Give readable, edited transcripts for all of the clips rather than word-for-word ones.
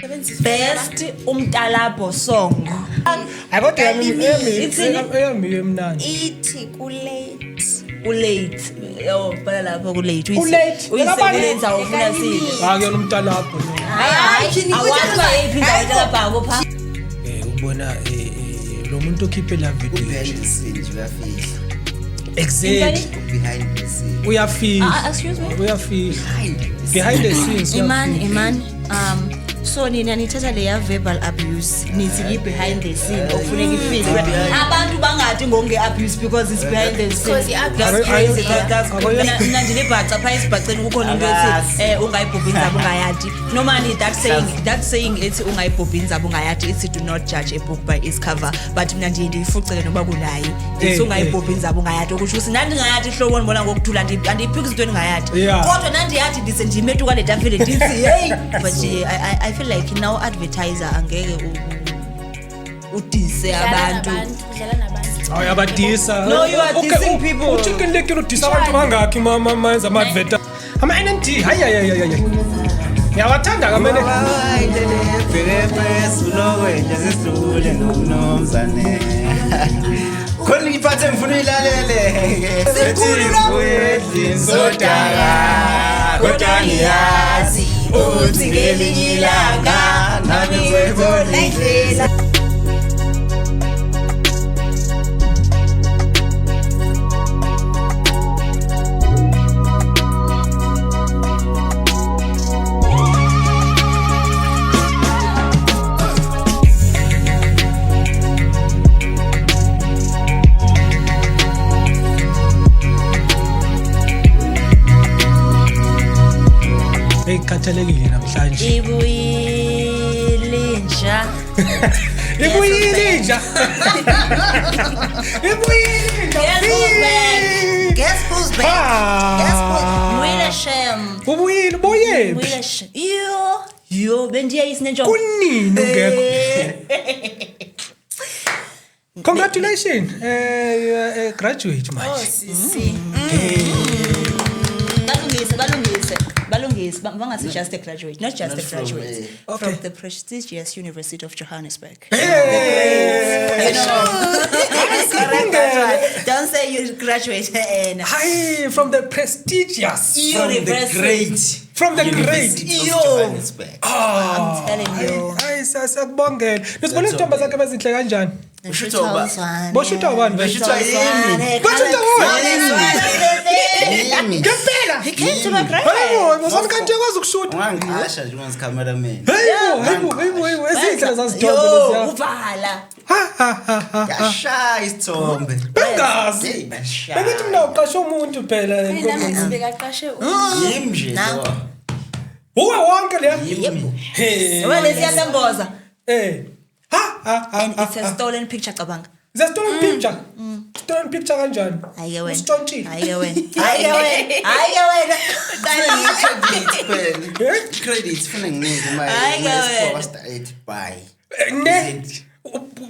Best umtalabho song. Hayi kodwa yami Ithini? eyami emnandi. Ithi kulate. Ulate. Yo, bhala lapho kulate. Kulate. Uyisebenza ufuna sini. Hayi yona umtalabho lo. Hayi, awazi uba yeyiphi indawo etalabhako pha. Ubona lo muntu okhiphe la video. Behind the scenes uyafihla. Exactly. Behind the scenes. Uyafihla. Ah, excuse me? Uyafihla. Behind the scenes. Behind the scenes. Iman, uyafihla. Iman, so nina nithatha leya verbal abuse nithi yi-behind the scene okufuneka ifihlwe abantu bangathi ngonge-abuse because it's behind the scene. Because i-abuse That's Ayo- crazy. ayo- That's mina ndilibhaca phaa esibhaceni kukhona into ethi Akazi. ungayibhubhi inzaba ungayadi. Normally that saying ethi ungayibhubhi inzaba ungayadi, ithi do not judge a book by its cover, but mina ndiye ndiyifucele noba kunayi ndithi ungayibhubhi inzaba ungayadi, okusho ukuthi nandingayadi ihlobo ndibona ngokuthula andiyiphiki izinto endingayadi. Kodwa nandiyathi ndise ndimetuka le tafile ndithi hey, but I feel like now advertiser angeke udise abantu. Udlala nabantu. Hayi abadisa. No, you are Okay, dissing people. uChicken Licken udisa abantu bangakhi mama mayenza ama advert. Ama NND hayi hayi hayi hayi. Ngiyawathanda kamene. Nomzane khona ngiphathe ngifuna uyilalele. Sodaka kodwa ngiyazi uthi ngelinye ilanga nami ngizoyibona indlela. Hey khathalekile namhlanje. Ibuyile inja. Ibuyile inja. Ibuyile inja. Guess who's back? Guess who's back? Ah. Guess who? Buyile shem. Ubuyile boyephi? Buyile shem. Yo, yo bendiye isinenjongo. Kunini ungekho? Congratulations. You are a graduate Oh, manje. sisi. Balungise, balungise. Balungise, bangathi just a graduate, not just Not a from, graduate. Okay. From the prestigious University of Johannesburg. Hey. You know. Correct that one. Don't say you graduate and Hi from the prestigious. From the University. great From the great. University of Yo. Johannesburg. Ah. I'm telling you. Hayi siyakubongela. Nisibona isithombe sakhe bezinhle kanjani? Ushutha uba- Boshutha ubani vele? Boshutha yimi. Boshutha ubani? Yimi. Ngempela. He came to my Hayibo, graduate. ngosana kanti uyakwazi ukushuta. Ungangiqasha nje ungazi-cameraman. Hayibo, hayibo, hayibo, hayibo. Ezinhle lezi zithombe Yo, leziya. uvala. Ha ha ha ha. Yashaya isithombe. Bengazi. Hey, bashaya. Bengithi mina uqashe umuntu phela. Nami bekaqashe Yimi nje Nangu. lo. Uwe wonke leya. Yimi. Hey. Well, lesiyasemboza. Eh. Ha ha ha. And it's a stolen picture cabanga. Is a stolen picture. Stolen picture kanjani? Hayi ke wena. Usitshontshile. Hayi ke wena. Hayi ke wena. Hayi ke wena. Credit phela. Eh? Credit funa nginike uma Hayi ke wena. post it by. Ne.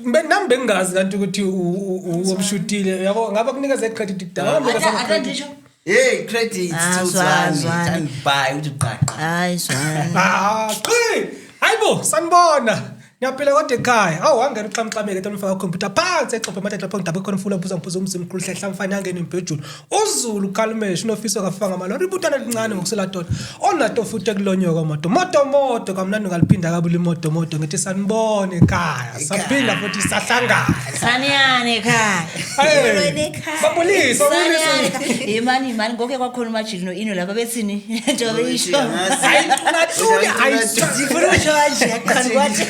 Nami bengingazi kanti ukuthi umshutile yabo ngabe kunikeza i-credit kudala. Atandisho. Hey credit Ah, to zwa, Zwane. Zwane. And buy uthi qaqa. Hayi zwana. Ah, qi. Hayibo, sanibona. Ngiyaphila kodwa ekhaya. Awu wangena uxhamxhameke ethi umfaka computer phansi exophe amathathu lapho ngidaba khona mfula buza ngiphuza umzimba mkhulu hlehla mfana angene imbhejulu. UZulu Kalmesh unofiso kafanga malori ibutana lincane ngokuselatona. Onato futhi ekulonyoka moto. Moto moto kamnandi ngaliphinda kabuli moto moto ngithi sanibone ekhaya. Saphinda futhi sahlangana. Saniyane ekhaya. Hey. Molweni ekhaya. Babulisa, babulisa. Saniyane ekhaya. Imani imani ngoke kwakhona umajili no-ino lapha bethini njengoba isho. Hayi ngathuli hayi. Ndifuna ukutsho kanje aqhani kwathi.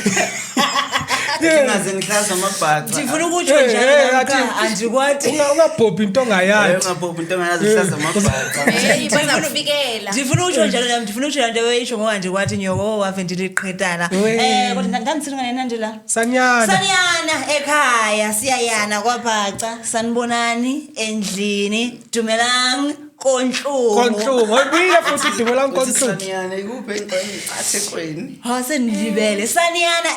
Ngingaze ngihlaza amabhaca. Ndifuna ukutsho Eh, njalo eh, namkha athi- andikwati. Ungabhobhi into ongayazi. Ungabhobhi into ongayazi uhlaza amabhaca. Hey, bazakufikela. Ndifuna ukutsho njalo nami ndifuna ukutsho nto eyisho ngoba andikwati nyoko wave ndiliqhitana. We. Kodwa ndandithini ngane nandi la? Sanyana. Saniyana ekhaya siyayana kwabhaca sanibonani endlini dumelang. Konhlungu. Konhlungu. Oyibuyile futhi uDumelang Uthi Konhlungu. Saniyana ikuphi enkathekweni? Ha senilibele. Saniyana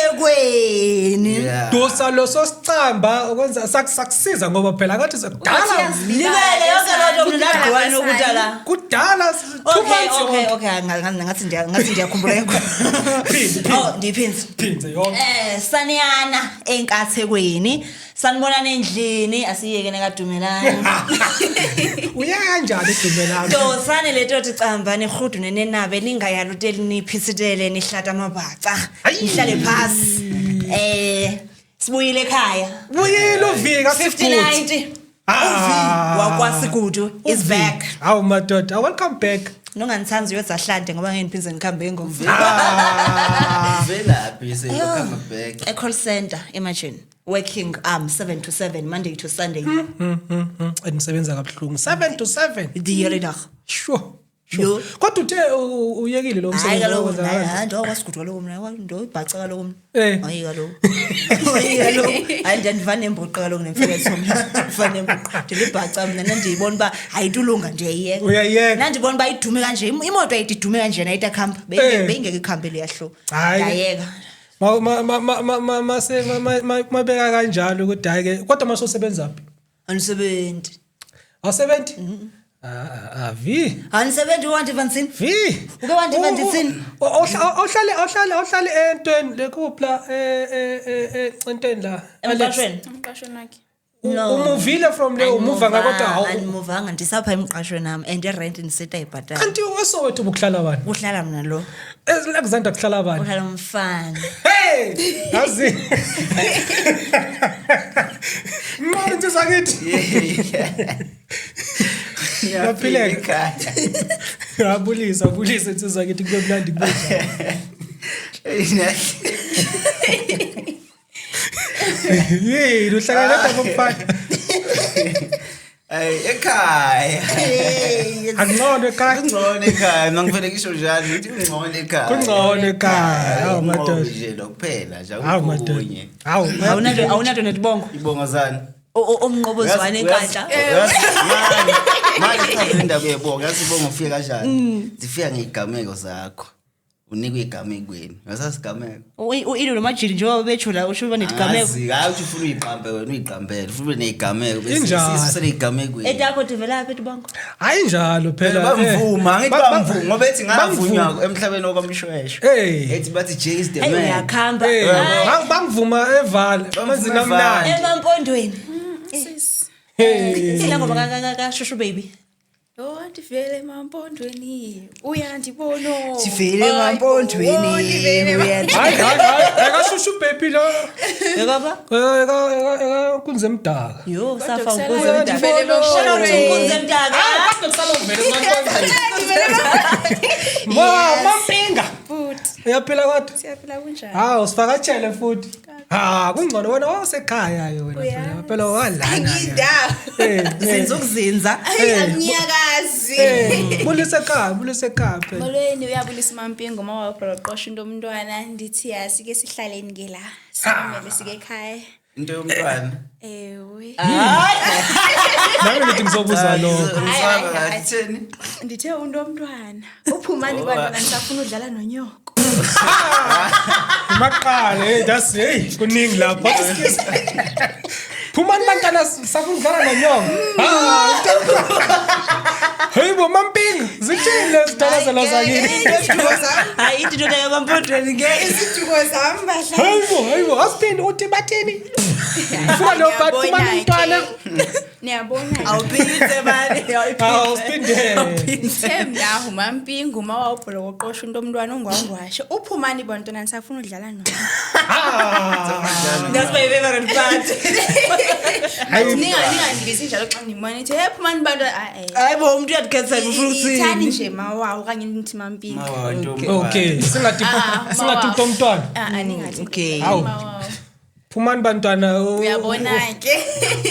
enkathekweni. Yeah. Dosa lo sosicamba ukwenza sakusiza ngoba phela ngathi kudala Libele yonke loo nto mina ndagqiba nokuthi ala. kudala 2 Okay, months okay, yonke. okay. Ngathi ngathi ndiyakhumbula ke. Phinde, phinde. Oh, ndiyiphinze. Phinde yonke. Saniyana enkathekweni. Sanibonana endlini asiyeke nekadumelani. Uya kanjani uDumelang? Dosane leto camba nihudu nenenabe ningayaluteli niphithitele nihlata amabhaca. Ayi. Nihlale phasi. Sibuyile ekhaya. Buyile uvika sifuthi. 5090. Ah. Uvi wakwaSigudu is Uvi. back. Hawu madoda, welcome back. Nonganithanzi uyozahlante ngoba ngeke ngiphinde ngikhambe ingoma. Ah. Velaphi seyokhamba back. A call center, imagine working 7 to 7 Monday to Sunday. Engisebenza kabuhlungu 7 to 7. The hele dag. Sure. Sure. Yo. Kodwa uthe uyekile lo Hayi msebenzi kaloku owenza mna, kanje. hayi ndowakwaSigudu kaloku mna, ndowibhaca kaloku mna. Eh. Hayi kaloku. Hayi kaloku. Hayi ndiyandivana nembuqa kaloku nemfeketho mna. Ndivana nembuqa. Ndilibhaca mna nandiyibona uba ayitulunga ndiyayiyeka. Uyayiyeka. Nandibona uba idume kanje, imoto ayithi idume kanje nayithi akuhamba. Eh. Beyingeke ikhambe leyahlo. Hayi. Ndayeka. Ma ma ma ma ma ma mase mabeka kanjalo ukuthi hayi ke kodwa mase usebenza phi? Andisebenzi. Awusebenzi? Ah ah vi. Andisebenzi wandiva ndithini? Vi. Uke wandiva ndithini? Awuhlale awuhlale awuhlale entweni lekupla eh entweni la. Alex. Emqashweni. Umqashweni wakhe. No. Umuvile from le umuva ngakodwa hawu. Andimuvanga ndisapha emqashweni am and irent ndiseta ibhatala. Kanti esowethu bukuhlala bani? Kuhlala mna lo. Alexander kuhlala bani? Kuhlala umfana. Hey! Yazi. Manje sakithi. Uyaphileka. Ekhaya. Abulisa, abulisa insizwa kithi kube mnandi kube njani. Yini uhlala nedaba mfana. Ay ekhaya. Akungcono ekhaya. Kungcono ekhaya, mangivele ngisho njalo ngithi kungcono ekhaya. Kungcono ekhaya. Hawu madoda. Nje lo kuphela nje Hawu madoda. okunye. Hawu. Awunato awunato netibongo. Ibongo zani? Omnqobozwane enkandla. Manje chaza indaba yebongo, yazi ibongo ufika kanjani? Zifika ngezigameko zakho. Unikwe igamekweni. Uyasasigameko. Ilo nomajili njengoba bethula usho uba netigameko. Angazi, hayi ukuthi ufuna uyiqambe wena uyiqambele, ufuna ube nezigameko bese Injalo. sisele ezigamekweni. Etakho tivelaphi etibongo? Hayi njalo phela. Bamvuma, angithi bamvuma ngoba ethi Bamvuma. ngavunywa emhlabeni okwamshweshwe. Hey. Ethi bathi Jay is the Hey man. uyakhamba. Eh, Hayi, bangivuma evala amanzini eVaal. amnandi. Emampondweni. Sis. Hey. Sila ngoba ka shushu baby. Oh, ndivele emampondweni. Uyandibona. Ndivele emampondweni, Oh, ndivele uyandi- Hayi hayi hayi, akashushu baby lo. Yekapa? Eka eka eka kunze mdaka. Yo Kodwa safa kusala unkunzi emdaka. ndivele emampondweni. Unkunzi emdaka. Ah, kodwa kusala uvele emampondweni. Ma, mampinga. Futhi. Uyaphila kodwa? Siyaphila kunjani? Hawu sivakatshele futhi. Ha, kungcono wena wasekhaya ke wena phela. Uyazi. Phela walana. Angindawo. Eh, Zinza ukuzinza. Eh. Angiyakazi. Eh, bulise ekhaya, bulise ekhaya phela. Molweni uyabulisa uMampingo uma wabholoqosha into omntwana ndithi ya sike sihlaleni ke la sikumele sike ekhaya. Into yomntwana. Ewe. Nami ngithi ngizobuza lokho. Ngisaba Hayi, hayi, kahle theni? Ndithe unto omntwana uphumani kwantwana ndisafuna udlala nonyoko. Maqale, hey that's hey kuningi lapha. Excuse. Phumani bantwana safuna ukudlala nonyongo. Ah. Hey bo mampinga, zithini lezi dalazela zakini? Hayi into indoda yamampondweni ngeke. Iziduko zami bahlali. Hey bo, hey bo, asithini uthi bathini? Ufuna lo bat phumani umntwana. Niyabona. Awuphinde mani. Awusiphinde. Ndithe mna uMampingo uma wawubholoqosha into omntwana ungwangwashe uphumani bantwana ndisafuna udlala nonyoko. Ah. That's my favorite part. Ningandibizi njalo xa ndibona ithi hey phumani bantwana ah, eh. Hayi bo umuntu uyadikhetha ufuna Ithani ukuthini. nje mawawo okanye nithi Mampingo. Mawa into yomntwana. Okay, singathi Ah, singathi mawawo. umntwana. Ah, ah, ningathi. Okay. Hawu. Mawawo. Phumani bantwana. Uyabona ke.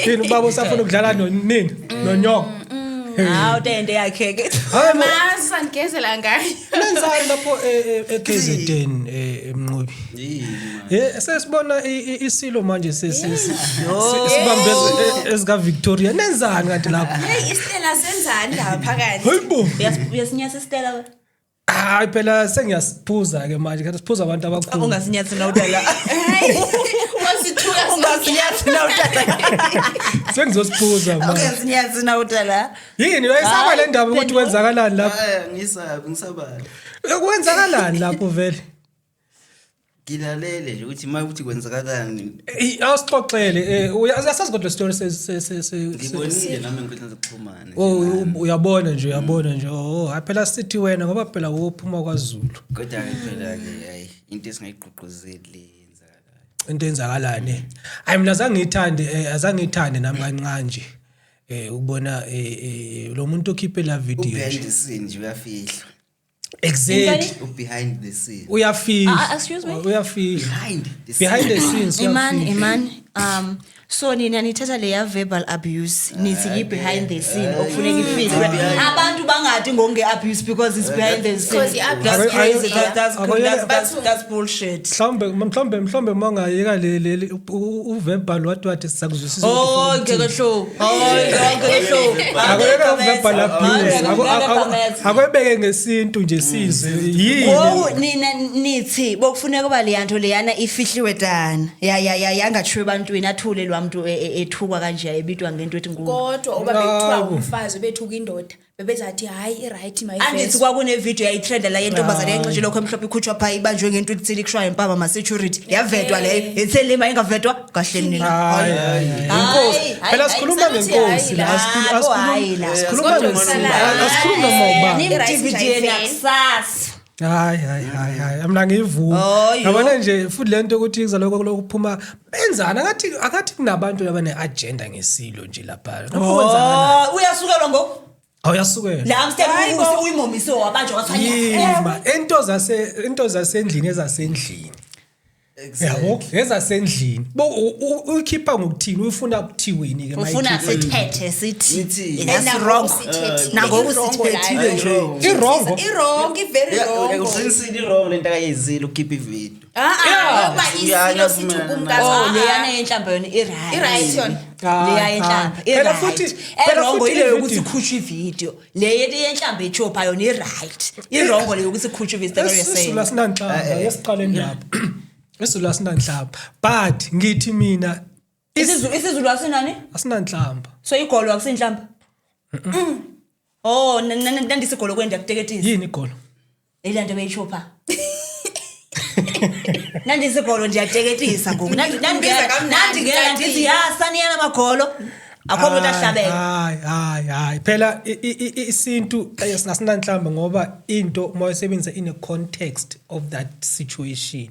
Yini ubaba usafuna ukudlala nonini nonyoko. Hawu tende yakhe ke. Hayi bo, Mazi sandigezela ngayo. nenzani lapho e-KZN emnqobi? Yini man? Sesibona isilo manje sibambe ezika Victoria. Nenzani kanti lapho? Hey, isitela senzani la phakathi? Hayibo. Uyasinyasa isitela wena? Hayi phela sengiyasiphuza ke manje, kanti siphuza abantu abakhulu. Ungasinyathi na utala. Hayi. Wasithuka. Ungasinyathi na utala. Sengizosiphuza manje. Ungasinyathi na utala. Yini uyayisaba le ndaba ukuthi kwenzakalani lapho? Hayi, ngisabi, ngisabani. Kwenzakalani lapho vele? Ngilalele nje ukuthi uma ukuthi kwenzakalani. Awusixoxele, uyasazi kodwa le story Ngibonile nami enkundleni zokuxhumana. Oh, uyabona nje, uyabona nje. Oh, hayi phela sithi wena ngoba phela wophuma kwaZulu. Kodwa-ke phela-ke hayi into esingayigqugquzeli le yenzakalayo. Into enzakalani? Hayi mina azange ngiyithande, azange ngiyithande nami kancane nje. Ukubona lo muntu okhiphe la video U-behind nje. the scene nje uyafihlwa. Exactly. U-behind the scene. Uyafihla. Ah, excuse me? Uyafihla. Behind the scene. Behind the scenes Iman, uyafihla. Iman, so nina nithatha leya verbal abuse nithi yi behind the scene okufuneka ifihlwe. Abantu bangadi ngonge abuse because it's behind the scene. Because i-abuse That's Ayo- crazy. That's bullshit. Mhlawumbe mangayeka le uverbal wathi sizakuzwisisa. Oh, ngeke hlo. Oh, ngeke hlo. Akuyeka uverbal abuse. Akwebeke ngesintu nje sizwe. Yini? Ngoku nina nithi bokufuneka uba leya nto leyana ifihliwe tana. Ya ya ya yangatshiwo ebantwini, athule lwa mntu ethukwa kanje, ebitwa ngento ethi ngu. Kodwa uba bekuthiwa Hawu. umfazi ubethuka indoda, bebezathi hayi i-right. Angithi kwakune-video yayitrenda la yentombazane yenxeshe lokho emhlophe ikhutshwa phaa, ibanjwe ngento ethile, kushaywa impama ma-security, yavetwa leyo. Ethe le mayingavetwa kahle nina. Hayi, hayi, Hayi, inkosi hayi, phela hayi, sikhuluma saluthi ngenkosi la. hayi la. Hayi, hayi la. Asikhuluma Kodwa ngenkosi, kusalayo. asikhulumi noma ubani. Nimdivide nakusasa. Hayi hayi hayi hayi, mina ngiyivuma. Oh, yo. Yabona nje futhi lento ukuthi kuzaloko lokuphuma benzana akathi kunabantu abane agenda ngesilo nje lapha. Lapho kwenzakalani? Oh, uyasukelwa ngoku. Awuyasukela. La Amsterdam Hayi bo. uyimomise wabanjwa kwathiwa Yima, into zasendlini ezasendlini. Yabo, ezasendlini. Bo uyikhipha ngokuthini? Uyifuna kuthiweni ke ufuna mayikhipha? sithethe sithi Nithi. that's wrong. Nangoku sithethile nje. I-wrong. I-wrong, i-very wrong. Uqinisile, i-wrong lento akayenzile ukukhipha ividiyo. Ah, ah, uba Yeah, isilo sithuka umkazi. Oh, Ah, ah. leyana yenhlamba yona i-right. I-right yona. Hayi, Leya yenhlamba hayi. Phela i-right. phela Erongo futhi ile yokuthi i-video- ikhutshwe ividiyo. Le yenhlamba ethopha yona i-right. Irongo le yokuthi ikhutshwe ividiyo, that's what you're saying. Isizulu asinanhlamba, yesiqaleni lapho. Isizulu asinanhlamba. But ngithi mina Isizulu asinani? Asinanhlamba. So igolo akusinhlamba? Oh, nandisigolo kwenda kuteketisa. Yini igolo? Ile nto beyishopha. Nandisigolo nje yateketisa ngoku. Imbiza kamnandi, Nandingena kanti. ndithi ya saniyana magolo. Akho muntu ahlabeke. Hayi hayi hayi. Phela isintu asinanhlamba ngoba into uma uyisebenzisa in a context of that situation.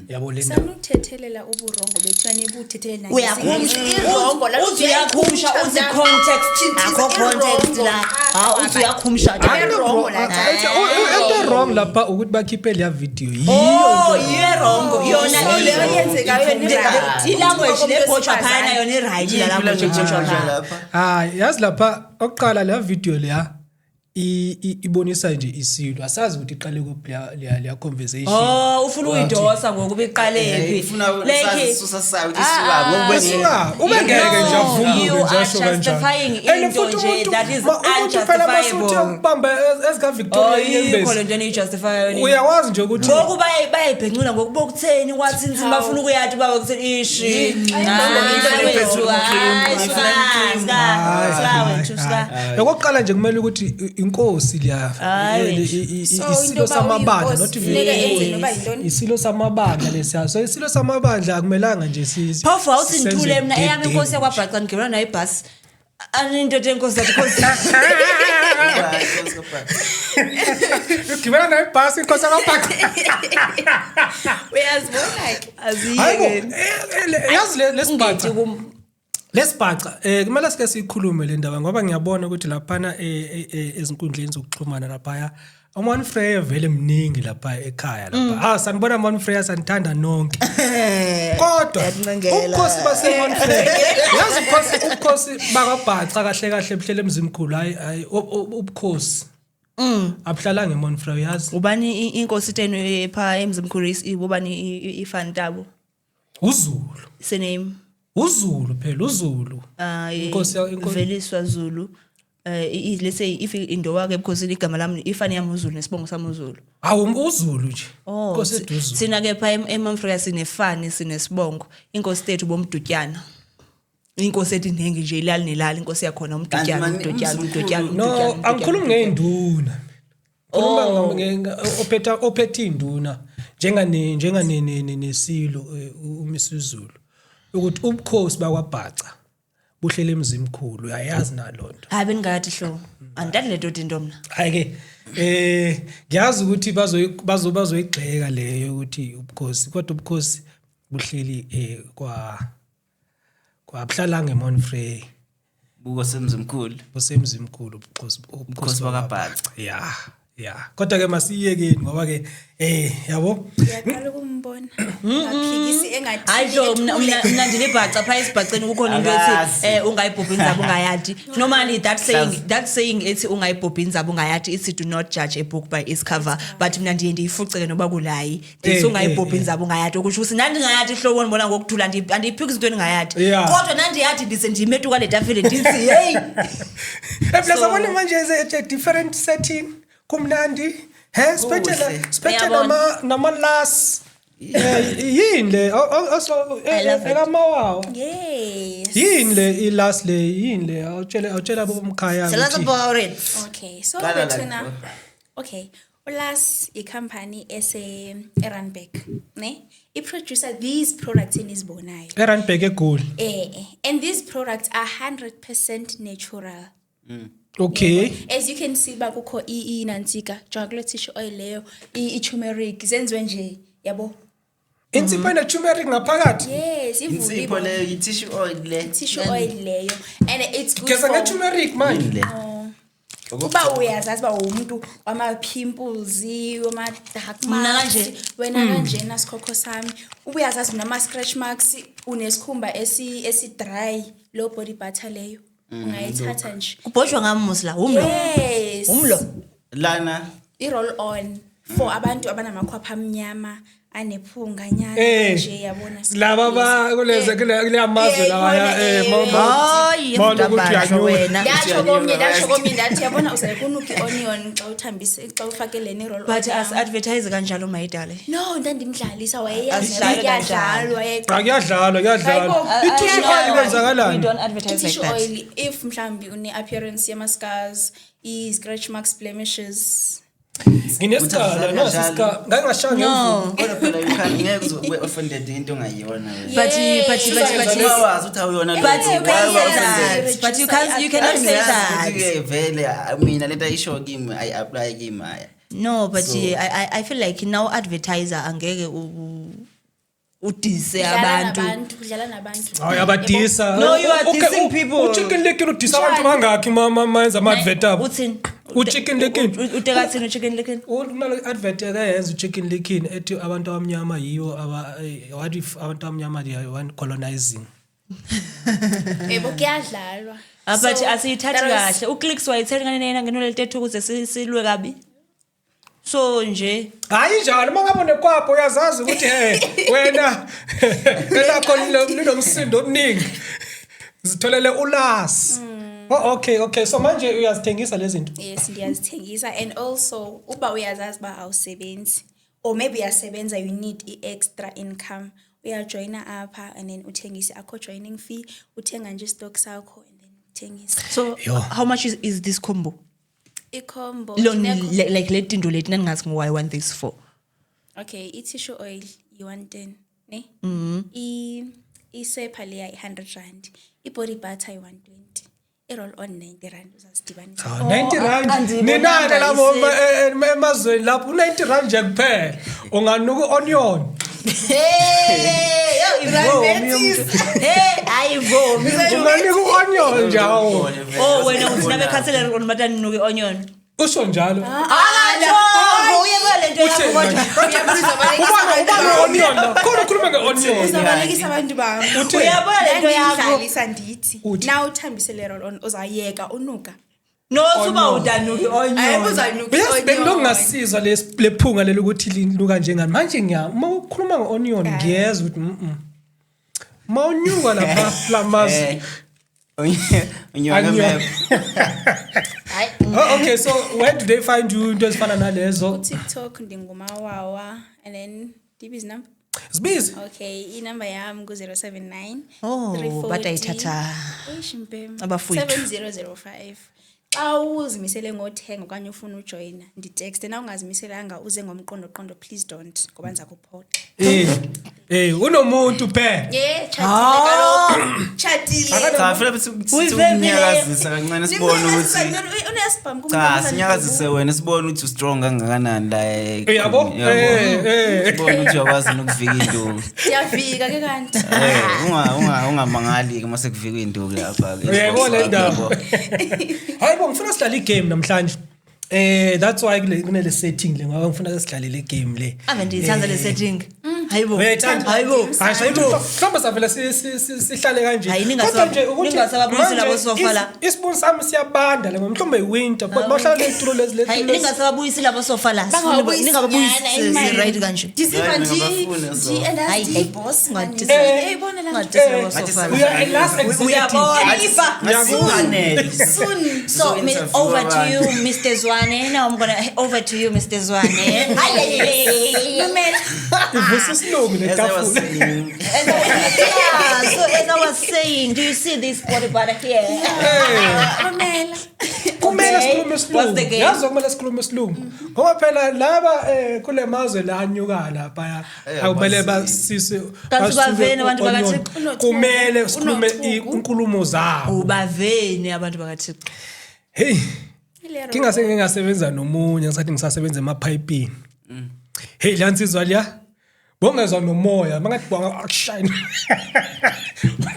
Yabo le ndaba. Sanuthethelela uburongo bethu, nibuthethelela. Uyakhumsha, Irongo la. uthi uyakhumsha, uthi context, akho context la. Ha, uthi uyakhumsha. Irongo la. Into wrong lapha ukuthi bakhiphe leya video. Yiyo Oh, into. yiyo wrong. Yona So leyo yenzekayo yona i-right. I-language le botshwa phana yona i-right la language ebotshwa phana. Lapha. Hayi, yazi lapha oqala leya video leya ibonisa nje isilo. Asazi ukuthi iqale kuphi leya conversation. Oh, ufuna uyidosa ngokuba iqale phi? Ufuna sazi isisusa sayo ukuthi isuka ngoba Esuka ubengeke nje avumbuke You nje are asho kanjalo. justifying And into futhi nje that is umuntu phela masuthi unjustifiable. ukubamba ezika Oh, Victoria yikho le inyembezi. nto eniyijustifyayo. Uyakwazi nje ukuthi Ngoku bayayibhencula ngokuba kutheni kwathi nzima bafuna ukuyathi baba kutheni ishi. Okokuqala nje kumele ukuthi inkosi leya Hayi. So, into isilo yoba samabandla, uyinkosi, not funeka even enze noba yintoni? Isilo samabandla lesiya. So isilo samabandla akumelanga nje Phofu awuthi senze ngithule mina eyami budedengu inkosi nje. yakwaBhaca ngigibela nayo ibhasi. Anindoda enkosi yathi inkosi. Ugibela nayo ibhasi inkosi yakwaBhaca. Uyazibona ke. Hayibo, Aziyeke. yazi lesibhaca. Ungethi kum. Lesibhaca kumele sike sikhulume le ndaba ngoba ngiyabona ukuthi laphana ezinkundleni zokuxhumana laphaya uMon Freya vele mningi lapha ekhaya lapha. Ah, sanibona Mon Freya, sanithanda nonke. Kodwa Yakuncengela. ubukhosi baseMon Freya. Yazi ubukhosi bakwaBhaca kahle kahle buhlele emzimkhulu, hayi hayi ubukhosi. Abuhlalanga eMount Frere, uyazi. Ubani inkosi tenu epha eMzimkhulu, ubani ifani tabo? UZulu. Surname? UZulu phela, uZulu. Inkosi. Veliswa Zulu. Let's say if indowa ke because igama lami, ifani yami uZulu nesibongo sami uZulu. Awu, uZulu nje. Oh, Inkosi ethu uZulu. Thina ke pha eMamfrika sinefani, sinesibongo. Inkosi tethu bomdutyana. Inkosi ethi nengi nje ilali nelali, inkosi yakhona umdutyana. Kanti mani, Umdutyana, uMzimkhulu- umdutyana. No, Umdutyana, angikhulumi umdutyana. ngeinduna. Khuluma Oh. ophethe induna njengane njengane nesilo uMisuzulu, ukuthi ubukhosi bakwaBhaca buhlele eMzimkhulu, uyayazi nalonto. Hayi, bengingakathi hlo. Andathi le nto into mna. Hayi ke, ngiyazi ukuthi bazoyigxeka leyo ukuthi ubukhosi, kodwa ubukhosi buhleli kwa buhlala ngeMount Frere. Buko semzimkhulu. Busemzimkhulu ubukhosi. Ubukhosi bakwaBhaca. Ya, kodwa ke masiyekeni ngoba ke yabo. Ngiyaqala ukumbona ngaphikisi engathi Hayi hlo, mna ndilibhaca phaa esibhaceni, kukhona into ethi Akazi. ungayibhubhi inzaba ungayadi. Normally that saying ethi ungayibhubhi inzaba ungayadi, ithi do not judge a book by its cover, but mina ndiye ndiyifuceke noba kulayi, ndithi ungayibhubhi inzaba ungayadi, okusho ukuthi nandingayadi hlobo ndibona ngokuthula, andiyiphikisi into endingayadi. Kodwa nandiyadi ndise ndimetuka le tafile ndithi heyi. Plus yabona manje is a different setting, kumnandi he, siphethe Kuhle. siphethe Uyabona. nama las yini le also I love it. ekamawawa? Yes. Yini le ilas le, yini le? Awutshele abomkhaya Tell us ukuthi- about it. Okay, so Qala la. bethuna, okay, ulas i-company ese eRandburg ne, i-producer these products enizibonayo. eRandburg, eGoli? And these products are 100% natural. As you can see, bakukho inantsika, jonga kule tissue oil leyo, i-turmeric zenziwe nje, yabo. Insipho ene turmeric ngaphakathi? Yes. Insipho leyo, i-tissue oil le. Tissue oil leyo, and it's good Geza for nge-turmeric manje? Le. Uba uyazazi uba umuntu wama-pimples, wama-dark Mna marks, kanje. wena kanjena sikhokho sami, uba uyazazi unama-scratch marks, unesikhumba esi-dry, low, body butter leyo ungayithatha nje. Kubhojwa ngami mos la, umlo. Yes. Umlo. Lana. I-roll on for abantu abanamakhwapha amnyama anephunga nyana nje, yabona. Laba ba kuleze kule amazwe lawa Ikhona, Hayi, mawuloku uthi mntabanjwa uyanyuka. wena. Ndatsho komnye ndathi, yabona, uzale kunuka i-onion xa uthambise, xa ufake lena i-roll on But yam. asi-advertise kanjalo, mayidale. No, ndandimdlalisa, wayeyazi. Asidlali Kuyadlalwa. Cha, kuyadlalwa, kuyadlalwa. Hayibo. I-tissue oil We kwenzakalani? don't advertise like I-tissue that. oil, if mhlawumbi une-appearance yama-scars, i-scratch marks, blemishes. Nginesikhala Uthi nasi kanjalo. isikhala, ngake ngashaya No. ngemvubu. Kodwa phela you can't, ngeke uze ube offended into ongayiyona wena. But Uma wazi ukuthi awuyona But leyo, you why can't uba say offended? that. But you cannot say Ngiyazi that. ukuthi-ke vele mina lento ayisho kimi ayi-apply kimi, hhayi. No, but So- I feel like now advertiser angeke udise Udlala abantu. nabantu, udlala nabantu. Hayi, abadisa. No, you are Okay, dissing people. uChicken Licken udisa abantu bangakhi ma yenza ama-advert abo? Uthini? UChicken Licken. Utekathini uChicken Licken? Kunale advert eke yenza uChicken Licken ethi abantu abamnyama yiyo aba what if abantu abamnyama they are one colonizing. Yebo, kuyadlalwa. Ah, but So, asiyithathi that was- kahle. UClicks wayithenga nena ngenole tethu ukuze silwe kabi. So nje Hayi njalo, uma ngabe unekwapho uyazazi ukuthi wena elakho linomsindo omningi. Zitholele ulas. Oh, okay, so manje uyazithengisa lezi zinto? Yes, ndiyazithengisa, and also uba uyazazi uba awusebenzi or maybe uyasebenza, you need i-extra income, uyajoyina apha and then uthengise. Akho joining fee, uthenga nje istock sakho and then uthengise. So Yo. how much is this combo? I-combo Lo like le tinto leti nangazi ngo I want this for. Okay, i-tissue oil i-110 ne, isepha leya i-R100, i-body butter i-120, i-roll on R90, uzazidibanisa. Ah, R90. Andiyibonanga. Nina-ke labo emazweni lapho u-R90 nje kuphela unganuka i-onion. Hey, yo, hey, ayivomi. Unganika u-onion nje, hawu. Oh, wena uthi nabekhathele rona bataninuka i-onion. Usho njalo. Akatsho, uyeka lento yakho kodwa. Ubani onion la khona ukhuluma nge-onion? Uzabalekisa abantu bam. Uthe Uyabona lento yakho. Ndandiyidlalisa ndithi Uthi. na uthambise le roll on uzayeka unuka. No, suba udanuki onion. Ayibuza nuki Yes, onion. bengilongasizwa lephunga leli ukuthi linuka njengani. Manje ngiya uma ukhuluma nge-onion ngiyezwa ukuthi Uma unyuka lapha lamazwi. Unyuka Onion. map. Hayi. Oh, okay, so where do they find you into ezifana nalezo? KuTikTok ndingumawawa and then ndibizi number. Zibizi. Okay, inamba yami ku-079 Oh, 340 batayithatha. Eish, mpem. Abafowethu. 7005. Xa uzimisele ngothenga okanye ufuna ujoyina, nditexte. Na ungazimiselanga uze ngomqondo qondo, please don't, ngoba ndiza kuphoxa. Unomuntu phe. Yeah, chatile kaloku. Chatile. Cha, funa sinyakazisa kancane sibone ukuthi Unesibhamu. Cha, sinyakazise wena sibone ukuthi ustrong kangakanani la. Uyabo? Sibone ukuthi uyakwazi nokuvika induku. Ndiyavika ke kanti. Eh, ungamangali ke mase kuvika induku lapha ke. Uyayibona le ndaba. Hayi bo, ngifuna sidlale igame namhlanje. That's why kunele setting le ngoba ngifuna sidlale le game le. Ave ndiyithanda le setting. Hayibo. Uyayithanda? Hayibo. Hayi, mhlawumbe savela sihlale kanje. Hayi, Kodwa nje ukuthi ningasababuyisi labo manje sofa la. Isibuni sami siyabanda le ngoba mhlawumbe i-winter kodwa bahlala lezitulo lezi Hayi, lezi. ningasababuyisi labo sofa la. Ningababuyisi right kanje. Ndisiva Hayi, ngingabafuni so. Hayi, hayi. boss. Eyibona la. Ungadisi labo sofa We la. are a last executive. Uyabona. Ngasinganele. Soon. So, over to you, Mr. Zwane. Now I'm gonna over to you, Mr. Zwane. Hayi. Mamela. Ivusa isilungu le As I was tafula. saying, Yeah, so as I was saying, do you see this body butter here? Mamela. Kumele Okay. sikhulume What's isilungu. the game? Yazi kumele sikhulume isilungu. Ngoba phela laba kule mazwe la anyuka lapha akumele basise Kanti basuke baveni abantu ku-onion. bakaThixo? Kumele sikhulume Unothuku. inkulumo zabo. Ubaveni abantu bakaThixo. Hey. Kingase ngingasebenza nomunye ngisathi ngisasebenza emaphayipini. Hey lansizwa liya. Bongezwa nomoya mangathi bonga akushine.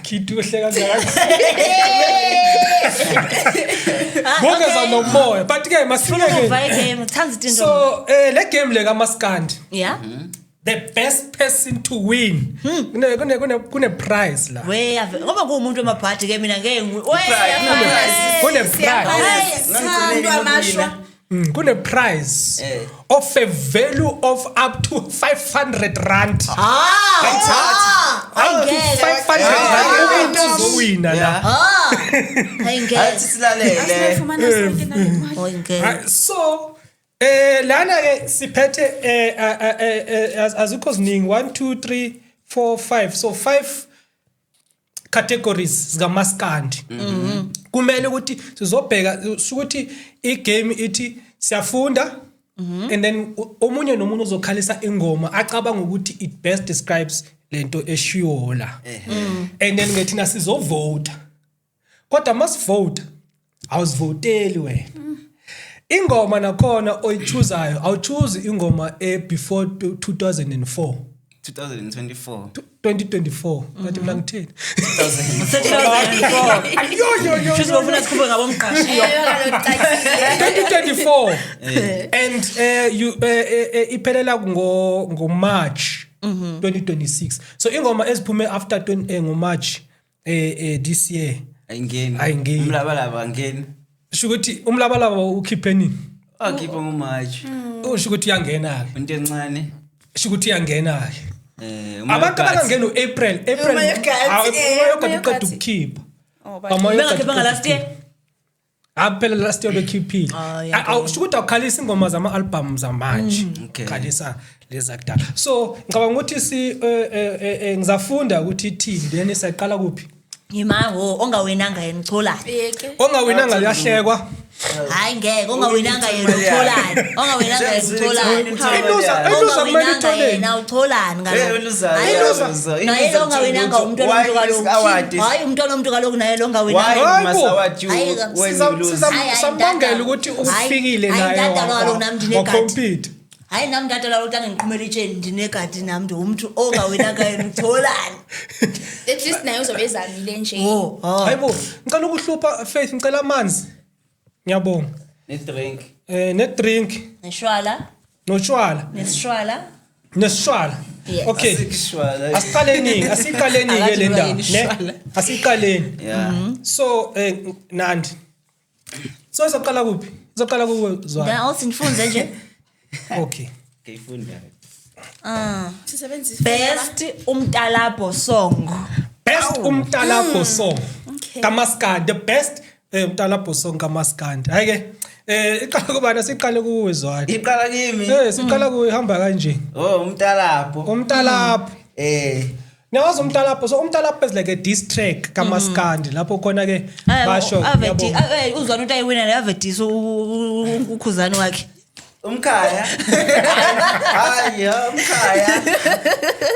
Khithu uhleka kangaka. Bongezwa nomoya but ke masifike Uva game, thanda izinto. So le game le kaMaskandi Yeah. the best person to win. Kune prize la. We ave ngoba kuwumuntu wemabhadi ke mina ngeke we Kune prize. Sithandwa amashwa. Kune prize Eh. of a value of up to 500 rand. Ah! Up to Ayingeke. 500 rand umuntu uzowina la. yeah. Ah! Ayingeke. Athi silalele. Asifumana sonke nale mali. Ayingeke. So lana ke siphethe azikho ziningi 1 2 3 4 5 so 5 categories zikaMaskandi. Kumele ukuthi sizobheka ukuthi igame ithi siyafunda and then omunye nomunye uzokhalisa ingoma acabanga ukuthi it best describes lento eshiwo la. And then ke thina sizovota. Kodwa masivote awuzivoteli wena. Ingoma nakhona oyichoosayo awuchoose ingoma e before 2004. 2024. 2024 ngathi mina ngithini? 2004. Yo yo yo. Shuthi bofuna sikhuphe ngabomqashiyo. 2024 and you iphelela ngo March 2026. So ingoma eziphume after 20 ngo March this year Ayingeni. Ayingeni. Umlabalaba angeni. sho ukuthi umlabalaba ukhiphe nini? Wakhipha ngoMarch. Usho ukuthi uyangena ke. Into encane. Sho ukuthi uyangena ke. Abantu uMayogathi. abangangena uApril, April Umayogathi, umayogathi uqeda umayogathi. ukukhipha. Oh, Bengakhiphanga last year. Ah phela last year bekhiphile. Ah, yeah. Awusho ukuthi awukhalisa ingoma zama album zamanje. Okay. Khalisa leza kudala. So ngicabanga ukuthi si ngizafunda ukuthi ithini then siyaqala kuphi? Yimawo ongawinanga yena ucholani. Yeke. Ongawinanga uyahlekwa. Hayi ngeke ongawinanga yena ucholani. Ongawinanga yena ucholani. Iluza kumele Ongawinanga itholeni. yena ucholani Eh, uluzayo, Hayi, uluzayo. naye lo ongawinanga umntwana Why womuntu this kaloku. award is- Hayi umntwana womuntu kaloku naye lo Why ongawinanga. you must Hayibo. award you Hayi, when you lose? Hayi, hayi, Sambangela ndada. ukuthi Hayi, ufikile hayi, naye. ndada kaloku nami ndinegadi. Wacompete. Hayi nami ndadala kaloku angindiqhumela itsheni ndinegadi nami ndiwumntu ongawinanga yena ucholani. At least naye uzobe ezamile nje. Oh, oh. Hayibo, ngicela ukuhlupha Faith, ngicela amanzi. Ngiyabonga. Ne-drink. Ne drink Neshwala, notshwala nesishwala. nesishwala. Yes. Okay. Asikishwala. Asiqaleni, asiqaleni ke le ndaba, Akathi ne? Asiqaleni. Yeah. So Nandi. So izoqala kuphi? Izoqala kuwe, Zwana. Awuthi nifunze nje. Okay. Ngiyifunda. Sisebenzise Best umtalabho song. Best umtalabho song. Okay. Kamaskandi, the best umtalabho song kamaskandi. Hayi ke, iqala kubani? Siqale kuwe, Zwana. Iqala kimi. Siqala kuwe, ihamba kanje. Oh, umtalapho. Umtalabho. Niyawazi umtalapho? So umtalapho is like a diss track kamaskandi lapho khona ke basho Avedi yabo. uzwana ukuthi ayiwina le avedisa ukhuzani wakhe. Umkhaya. Hayi, ya, umkhaya.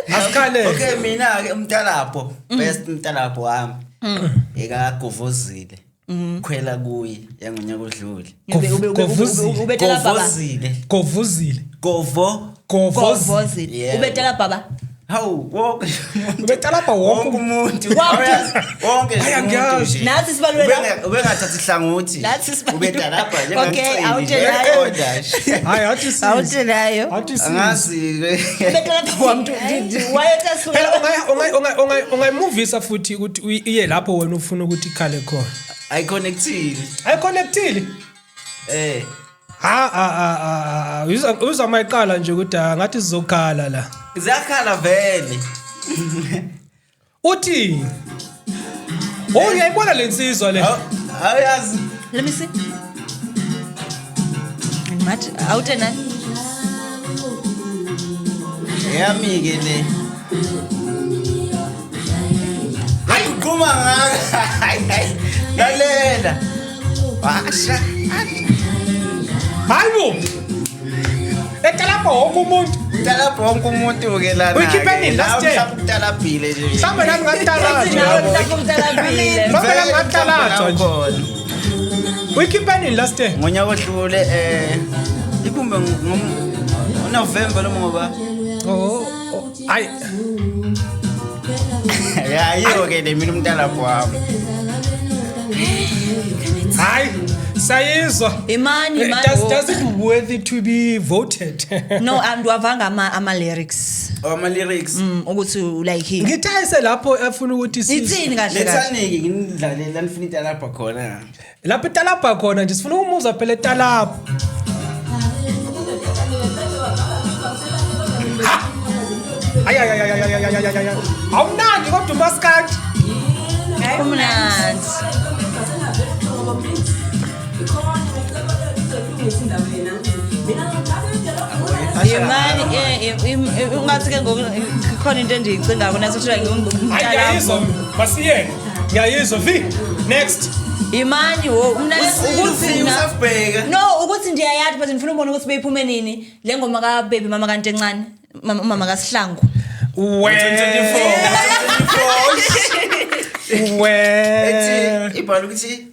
Asikhale. Okay, mina ke umtalapho, best umtalapho wami. Ekagovozile. Khwela kuye yangonyaka odlule. Govuzile. Ubetela baba. Govozile. Govuzile. Govo. Govozile. Govozile. Yeah. Ubetela baba. Hawu, wonke umuntu. Ubetalapha wonke Wonke umuntu. Wonke. Wonke nje Hayi, umuntu angiyazi. nje. Nathi sibalule la. Ubengathathi hlangothi. Nathi sibalule. Ubetalapha Okay, awutshelayo. Hayi, athi si. Awutshelayo. Athi si. Angazi. Ubetela baba umuntu wayetasuka. Phela ungayimuvisa futhi ukuthi iye lapho wena ufuna ukuthi ikhale khona. Ayiconnectile. Ayiconnectile. Ha ha ha ha. Uzwa mayiqala nje ukuthi ngathi sizokhala la. Ziyakhala vele. Uthi Oh, uyayibona lensizwa le. Awuyazi. Let me see. Ngathi awutena. Yami ke le. Hayi uqhuma ngaka. Lalela. Washa. Hayibo. Etalapha wonke umuntu. Utalapha wonke umuntu ke lana. Uyikhiphe nini last year? Mhlawumbe utalabhile nje. Mhlawumbe nami ngatalajwa. Nawe mhlawumbe umtalabhile. Mhlawumbe nami ngatalajwa nje. Uyikhiphe nini last year? Ngonyaka odlule iphume ngoNovember noma ngoba. Oh, ayi. Ya yiyo ke le mina umntalapho wami. Hayi, sayizwa. Imani, imani. Does it worthy to be voted? No, andiwavanga ama lyrics. Ama lyrics. Ukuthi like he. Ngithayise lapho afuna ukuthi si Ithini kahle kahle? Lethani ke nginidlalele la nifuna italapha khona. Lapho italapha khona nje sifuna ukumuzwa phela italapha. Ay ay ay ay ay ay ay ay ay. Awumnandi kodwa umaskandi. Kumnandi. Imani ungathi ke ngoku khona into endiyicingayo naso kuthiwa Ngiyayizwa masiyeke. Ngiyayizwa vi. Next. Imani wo mna ukuthi usafubheka. No, ukuthi ndiyayazi but ngifuna ukubona ukuthi beyiphume nini le ngoma ka baby mama kanti encane mama kaSihlangu. We. We. Ethi ibhala ukuthi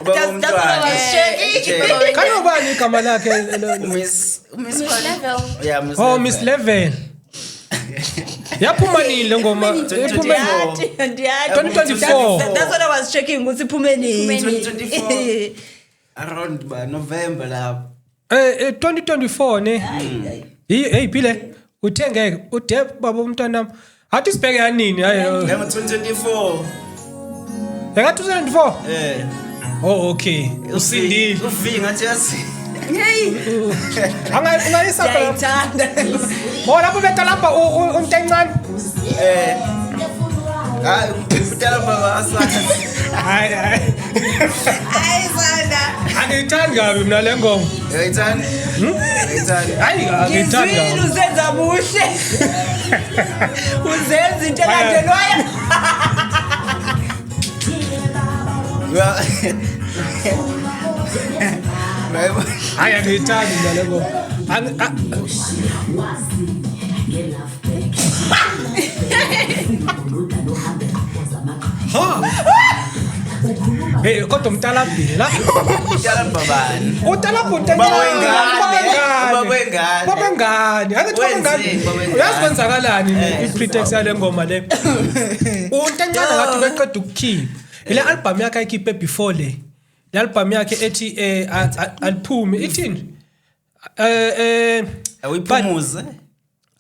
ubaba umntwana. Kanobani igama lakhe? Miss Level. Yeah, Miss. Oh, Miss Level. Yaphuma nini le ngoma? Iphume 2024. That's what I was checking ukuthi iphume nini. 2024. Around by November lapho. 2024 ne. Hey phile uthe ngeke ude baba umntwana athi sibheke yanini hayi. 2024. Eka 2024? Oh okay. Usindile. Uvi ngathi yazi. Hey. Angayisa phela. Ngiyayithanda. Oh lapho betalapha umuntu encane. Hayi utalapha basazi. Hayi hayi. Hayi sana. Angiyithandi kabi mina le ngoma. Uyayithanda? Uyayithanda? Hayi angiyithandi. Ngizwile uzenza muhle. Uzenza into elandelwayo. Hayi angiyithandi mina le ngoma. Ha. Hey kodwa umtalabhile la. Utalabha bani? Utalabha Baba wengane. Baba wengane. Angithi baba wengane. Uyazi kwenzakalani i-pretext yale ngoma le? Unto encane ngathi beqeda ukukhipha. Ile album yakhe ayikhiphe before le. Le album yakhe ethi aliphume ithini? Awuyiphumuze.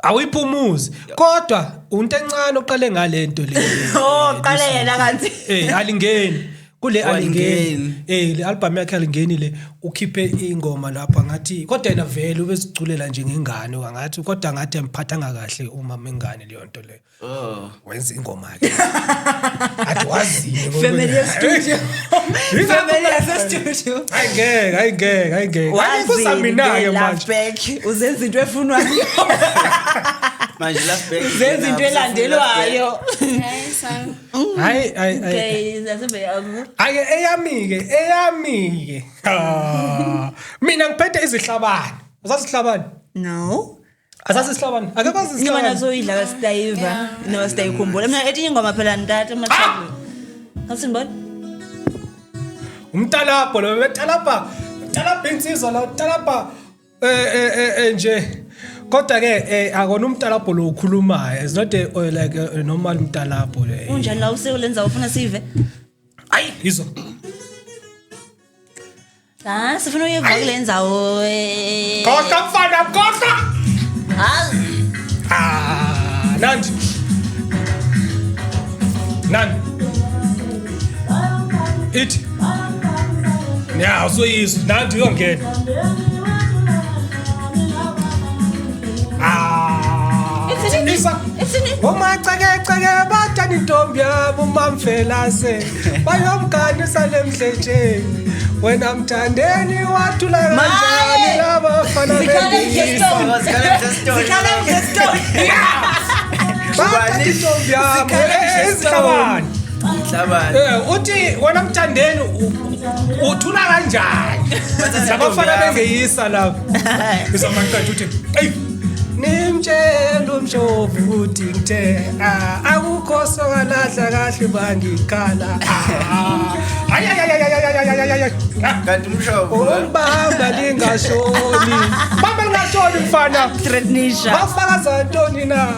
Awuyiphumuze. Kodwa unto encane oqale ngalento le. Oh, qale yena kanti. Alingeni. Kule Oh, alingeni. Alingeni. Le album yakhe alingeni le, ukhiphe ingoma lapha ngathi, kodwa yena vele ubeziculela nje ngengane, ngathi kodwa ngathi amphathanga kahle uma mengane leyo nto leyo. Oh. Wenza ingoma ke athi wazile. Family studio. Family yase-studio. Hayi ngeke, hayi ngeke, hayi ngeke. Hayi, kuza mina-ke manje. Back uzenza into efunwayo. Manje last back. Uzenza into elandelwayo. Hayi, son. Hayi, hayi, hayi. Okay, asembe. Ake eyami-ke. Ah, mina ngiphethe izihlabane. Usazi isihlabane? No. Asazi isihlabane? Ake kwazi Ngima isihlabane. naso idla kasitayiva noma sitayikhumbula. Mina etinye ingoma phela ntathu amachabu. Asinibona? Umtalabho lo, betalabha, talabha insizwa la, talabha nje. Kodwa ke akona umtalabho lo ukhulumayo. It's not a like a normal umtalabho le. Unjani la usekulenza ufuna sive? Ayi, izwa. Ah, sifuna uyeva kule ndzawo. Khohlwa mfana, khohlwa. Ah, Ah, nandi. Nandi. Ithi. Ya, usoyizwa. Nandi uyongena. Ah. Ithini? Isa. Ithini? Umacekeceke bathanda intombi yami umamfelase bayomganisa lemhletsheni wena mthandeni wathula kanjani Maye! labafana Zikhala bendisa mjestone. Zikhala mjestone. Zikhala mjestone. Bathatha intombi yami Zikhala izihlabane. Inhlabane. Uthi wena mthandeni uthula kanjani labafana intombi yami. bengeyisa lapho izamaqeda uthi eyi nimtshela umshovu ukuthi ngithe ah, akukho sokalahla kahle bangikhala. Hayi, hayi, hayi, hayi, hayi, hayi, hayi, hayi. Ah. Kanti umshovu. Umbamba lingashoni, bamba lingashoni mfana. Threatenisha. Bafakaza ntoni na,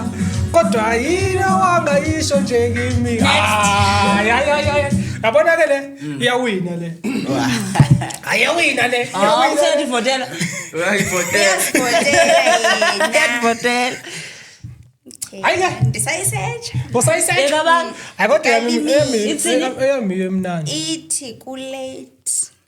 kodwa yini owangayisho nje kimi? Hayi, hayi, hayi, hayi. Yabona ke le iyawina le, ayawina le. Ah, Iyawina le. useyandivotela. Uyayivotela. Uyasivotela. Uyandivotela. Hayi ke. Ndisayisetsha. Usayisetsha. Ekabani? Hayi kodwa eyami Kalimi. eyami Ithini? eyami emnandi. Ithi kulate.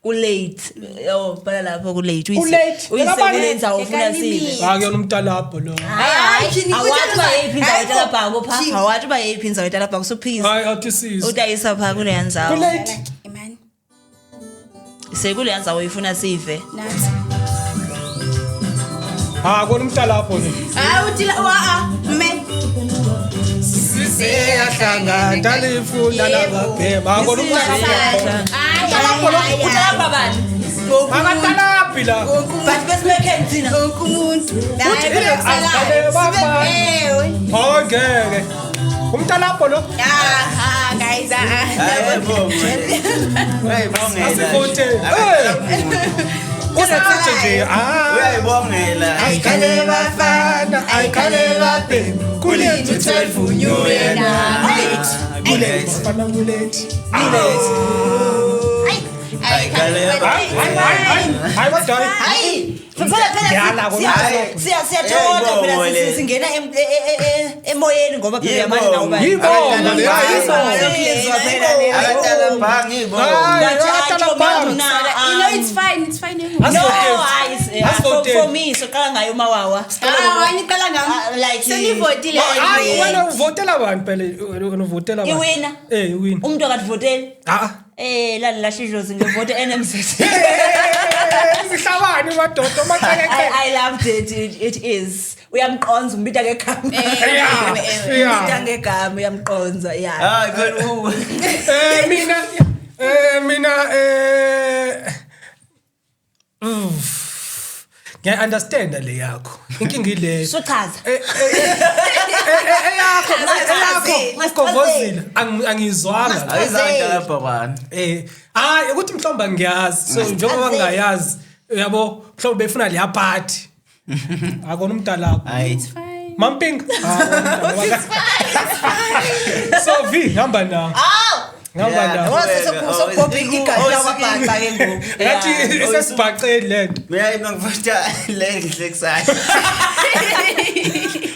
Kulate. Yo, bhala lapho kulate. Kulate. Ekabani? Uyisebenza ufuna sive. Ekalimi. Akuyona umntalabho lo. Hayi, Thini, awathi uba yeyiphi indzawo Hayi, etalabhako pha. Thini. Awathi uba yeyiphi indzawo etalabhako sophikisa. Hayi, athi sisi. Utayisa pha kuleya ndzawo. Kulate. Imani. Sekuleya ndzawo uyifuna sive. Nathi. Ah, kona umntalabho lo. Hayi uthi la wa a me. Siyahlangana ndalifunda lababhema. Akona umntalabho. Hayi. Lo. Utalabha bani? Akatalabhi la. But besibekhe thina. Wonke umuntu. Uthi, azikale bafana. Ewe. Oh ngeke. Umntalabho lo. Ah, guys. Ah. Hayi bonge. Uyayibongela. Asivote. Usathathe nje. Ah. Uyayibongela. Ayikhale bafana, ayikhale babhema. Kulate 12 new year. Kulate bafana kulate. Ayikhale Hayi hayi hayi. Hayi kodwa hayi. Hayi, phela phela Ngiyala kona. siyathola Yebo, phela le. singena emoyeni ngoba phela Yebo. uyamane nawe ubani. Yebo, le, Siyezwa phela le. Akatalabhanga ibongo. Hayi, But hayi, akatalabhanga. Chomi, You know it's fine, it's fine. No, Asivote. hayi, Asivote. for me soqala ngayo umawawa. Ah, waniqala ngami. Ah, like- Senivotile Hayi already. wena uvotela bani phela, wena uvotela bani? Iwina. Iwina. Umuntu akativoteli. Ah. Lalilahla idlozi ngevote NMZ. Izihlabane madoda macekeke. I loved it. It is. Uyamqonza umbita ngegama. Yeah. Umbita Yeah. ngegama uyamqonza, yeah. Hayi phela uwe. Mina mina uff. Ngiya understand le yakho. Inkinga ile. Sochaza. Eyakho eyakho ugovozile angizwanga. Ayizange talabha bani. Hayi ukuthi mhlawumbe ngiyazi. So njengoba ngingayazi uyabo mhlawumbe befuna leya party. Akona umntalakho. Hayi. It's fine. Mamping. So V hamba na. Hamba Yeah. na. Sokubhobha igazi lakwabhaca ke ngoku. Ngathi isesibhaceni lento. Mina ngivota le ngihlekisayo.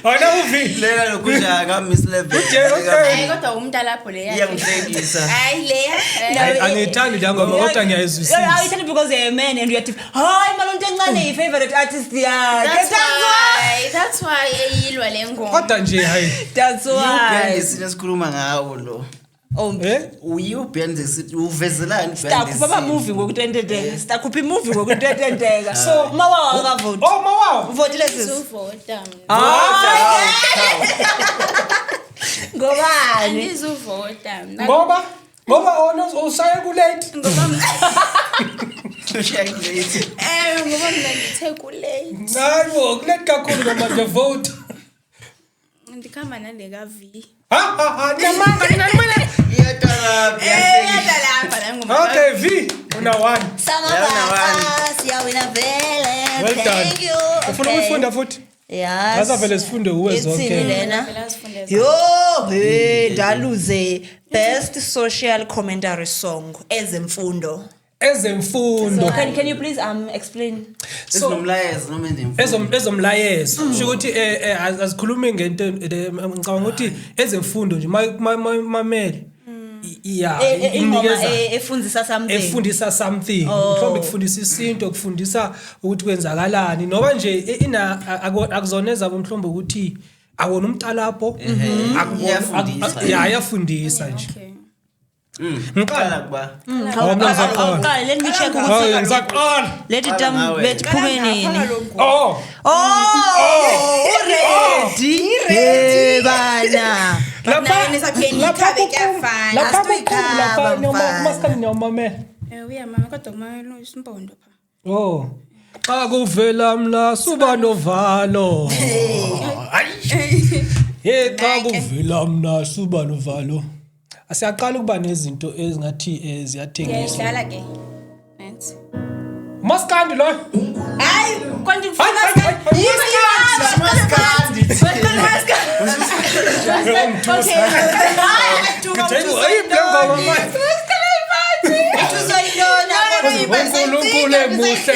Wena uvi. Lena lokusha ka Miss Level. Okay. Hayi kodwa umuntu alapho leya. Iyangihlekisa. Hayi leya. Hayi, angiyithandi le ngoma kodwa ngiyayizwisisa. Ayithandi because you're a man and uyathi hayi malonto encane yi-favorite artist yakhe. That's That's why. why. That's why eyilwa le ngoma. Kodwa nje hayi. That's why. Uband esikhuluma ngawo lo. Oh, Eh? Uyi-band uvezelani Sizakhupha ama-movie ngokuntententeka. Sizakhupha i-movie ngokutententeka. So- Mawawa akavoti. Oh mawawa. Uvotile sisi. Andizuvota mna. Ngobani? Andizuvota mna. Ngoba ona ushaye ku late. Ngoba mna ngoba mna ndithe kulate. Hayi bo, ku late kakhulu ngoba nje vote. Ndikhamba nale ka V. Ha ha ha, niyamanga nina nimele. Eh lapha la ngoma. Okay, V una 1. Samabaka siyawina vele. Well done. Thank you. Ufuna ukuyifunda futhi? Yes. Ngaze vele sifunde uwe zonke. Ithini lena? Phela sifunde Yo, hey, daluze best social commentary song ezemfundo. Ezemfundo. Can you please explain? So Esinomlayezo noma ezemfundo. Ezomlayezo kusho ukuthi azikhulumi ngento ngicabanga ukuthi ezemfundo nje mamele iya Ingoma inikeza efundisa something. Efundisa something, mhlawumbe kufundisa isinto, kufundisa ukuthi kwenzakalani noba nje ina akuzona ezabo mhlawumbe ukuthi awona umntalapho. Iyafundisa. Ya, iyafundisa nje. Okay. Ngiqala. Qala kuba. Oh, mina ngisaqala. Awuqale, let me check Oh, ukuthi ngisaqala. let it Qala ngawe. let phume nini. Oh. Oh, ready. Ready bana. Lapha Nayo nisapheni lapha ikhabe kuyafana. Lapha Asituyikhaba, lapha mfana. umaskandi niyawumamela. Eh uyamama kodwa kumele isimpondo pha. Oh. Xa kuvela mla suba novalo. Hayi. Hey, xa kuvela mna suba novalo. Asiyaqala ukuba nezinto ezingathi ziyathengiswa. Ngiyayidlala ke. Nansi. Maskandi lo. Hayi, konje Hayi, hayi, hayi, Okay. Hayi, le ngoma manje. uNkulunkulu emuhle.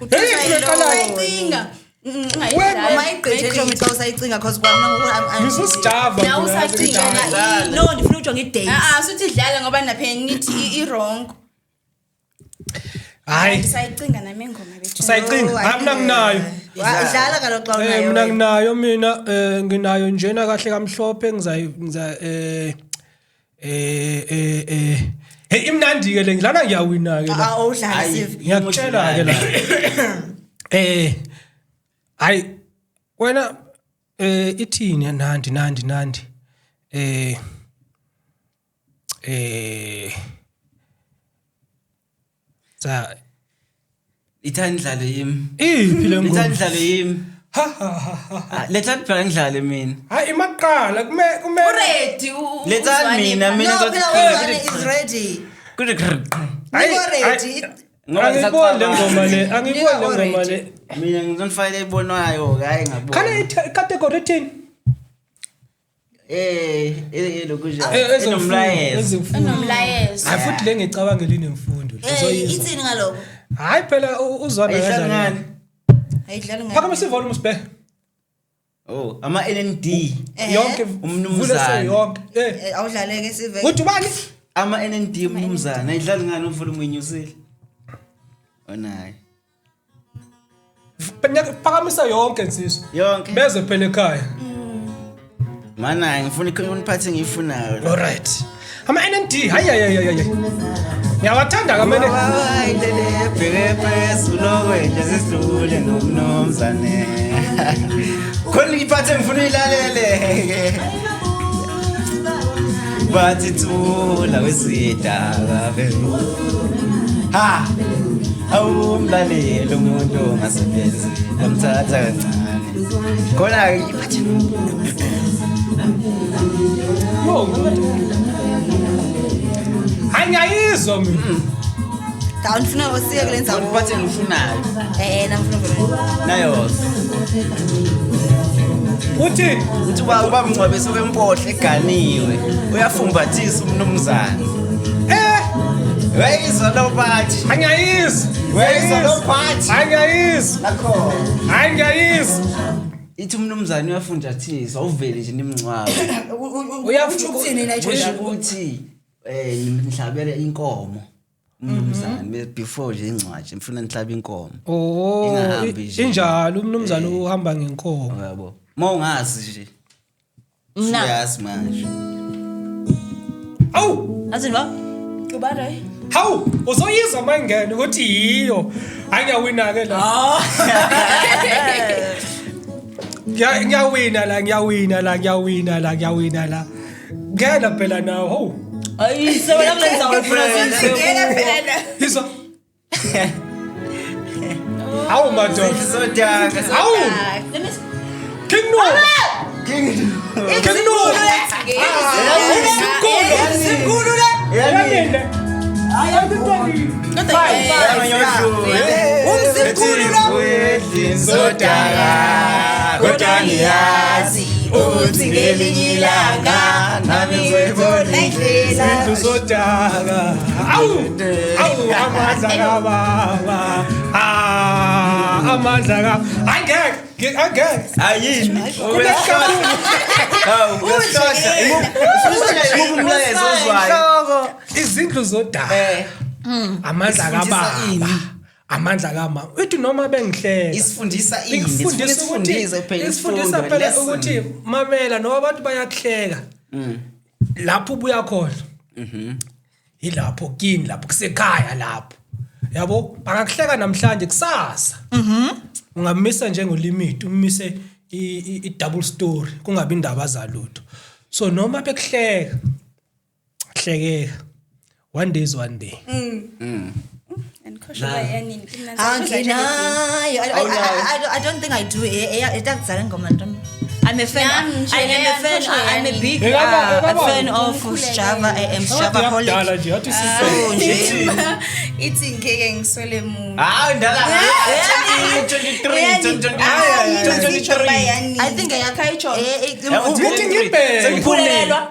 Hey, siqala. Usayicinga. Umayigqithe nje xa usayicinga cause kwamna ngoku Ngisosijava. Nawe usacinga. No, ndifuna ujonga i-date. Ah, suthi dlala ngoba naphe nithi i-wrong. Hayi, Ndisayicinga nami ingoma bethu. usayicinga. Hayi, mina nginayo. Idlala kaloku xa Eh mina unayo. nginayo mina nginayo njena kahle kamhlophe ngizayi ngiza eh eh eh eh hey, imnandi ke le lana, ngiyawina ke la. Awudlala Hayi. sive. Ngiyakutshela ke la. Hayi wena, ithini nandi nandi nandi sa Ithanda idlalo yimi. Iphi le Lethanda ngoma? idlalo yimi. Ha ha ha ha. Ah, lethani phela ngidlale mina. Hayi, imaqala kume kume Ready. Lethani mina mina No, ngizothi- phela uzwane is ready. Kuthi grr. Hayi, Niko ready. Ngoba Angiyiboni le ngisacabanga. ngoma le, angiyiboni le ngoma Nika le. Mina ngizonifayela ebonwayo hayi ngabona. Khale category ethini? Lokhu nje. Ezemfundo, Enomlayezo. ezemfundo. Unomlayezo. Hayi, futhi le ngicabangela inemfundo. Hey, Uzoyizwa. ithini ngaloko? Hayi phela uzwana Ayidlali kanjani? ngani? Ayidlali ngani? Phakamisa ivolume sibhe. Oh, ama NND. Yonke Umnumzane. vule seyonke. Awudlaleke sive. Uthi ubani? Ama NND umnumzana. Ayidlali ngani uvula umenyusile? Onayo. Phakamisa yonke nsizwa. Yonke. Beze phela ekhaya. Mana ngifuna ikhona engiyifunayo. All right. Ama NND hayi hayi hayi hayi. Ngiyawathanda kamene. Bheke phezulu kwenja sesidlule nomnumzane. Khona iphathe ngifuna uyilalele. Bathi thula wesidaka be. Ha! Awumlaleli umuntu ongasebenzi bamthatha kancane. Khona iphathe Yo. Hayi, ngiyayizwa mina. Cha, ndifuna usiye kule ndzawo. iphathe ngifunayo. Namfuna vele. Nayo. Uthi Uthi uba mncwabe sokwempohle eganiwe uyafumbathisa umnumzane. Weyizwa lo phathi. Hayi, ngiyayizwa. Weyizwa lo phathi. Hayi, ngiyayizwa. Nakho. Hayi, ngiyayizwa. Ithi umnumzane uyafunjathiswa uvele nje nimngcwabe. Uyafuna ukuthini na Kusho ukuthi nihlabele inkomo. Umnumzane before nje ingcwatshe ngifuna nihlabe inkomo. Oh, Ingahambi nje. injalo umnumzane uhamba ngenkomo. Yabo. Mawungazi nje. Mna. Uyazi manje. Awu, Azini ba? Ubani loyo? hawu, uzoyizwa mayingena ukuthi yiyo. Hayi ngiyawina ke la. Ngiyawina la, ngiyawina la, ngiyawina la, ngiyawina la. Ngena phela nawe, hawu. Ayi sewena kulenza ufuna Ngena phela na. Yizwa. Hawu madoda. Zodaka. Hawu, Let me King No. King. King No. Umzimkhulu. Simkhulu le. Yanini? Umzimkhulu lo. Zodaka. Kodwa ngiyazi ukuthi ngelinye ilanga nami ngizoyibona indlela. Izindlu zodaka. Awu! Awu amandla kababa. Ah, amandla ka. Angeke, angeke. Ayini? Kuneskakhulu. Hawu, uyasihlohla. Ufuna umlayezo ozwayo. Izindlu zodaka. Amandla Isifundisa kababa. ini? Amandla kamama. Uthi noma bengihleka. Isifundisa ini? Ikufundisa ukuthi Isifundise phela isifundisa isifundo, phela lesson. ukuthi mamela noma abantu bayakuhleka. Lapho ubuya khona. Yilapho kini lapho kusekhaya lapho. Yabo bangakuhleka namhlanje kusasa. Ungamisa njengolimit umise i double story kungabi indaba zalutho. So noma bekuhleka hlekeka. One day is one day. Andikhohlwa uba yanini. Kumnandi. Anginayo. I don't think I do. Etakuzala ingoma ntoni. I'm a fan. Nami nje, I am a fan. andikhohlwa I'm a yanini. big Ekaba- a fan of Sjava. I am Yakudala Sjavaholic. nje athi So sise. nje. Ithi ngeke ngiswele muntu. Hawu ndala. 2023 2023. I think Khayitsho. Uthi ngibheke. Khulelwa.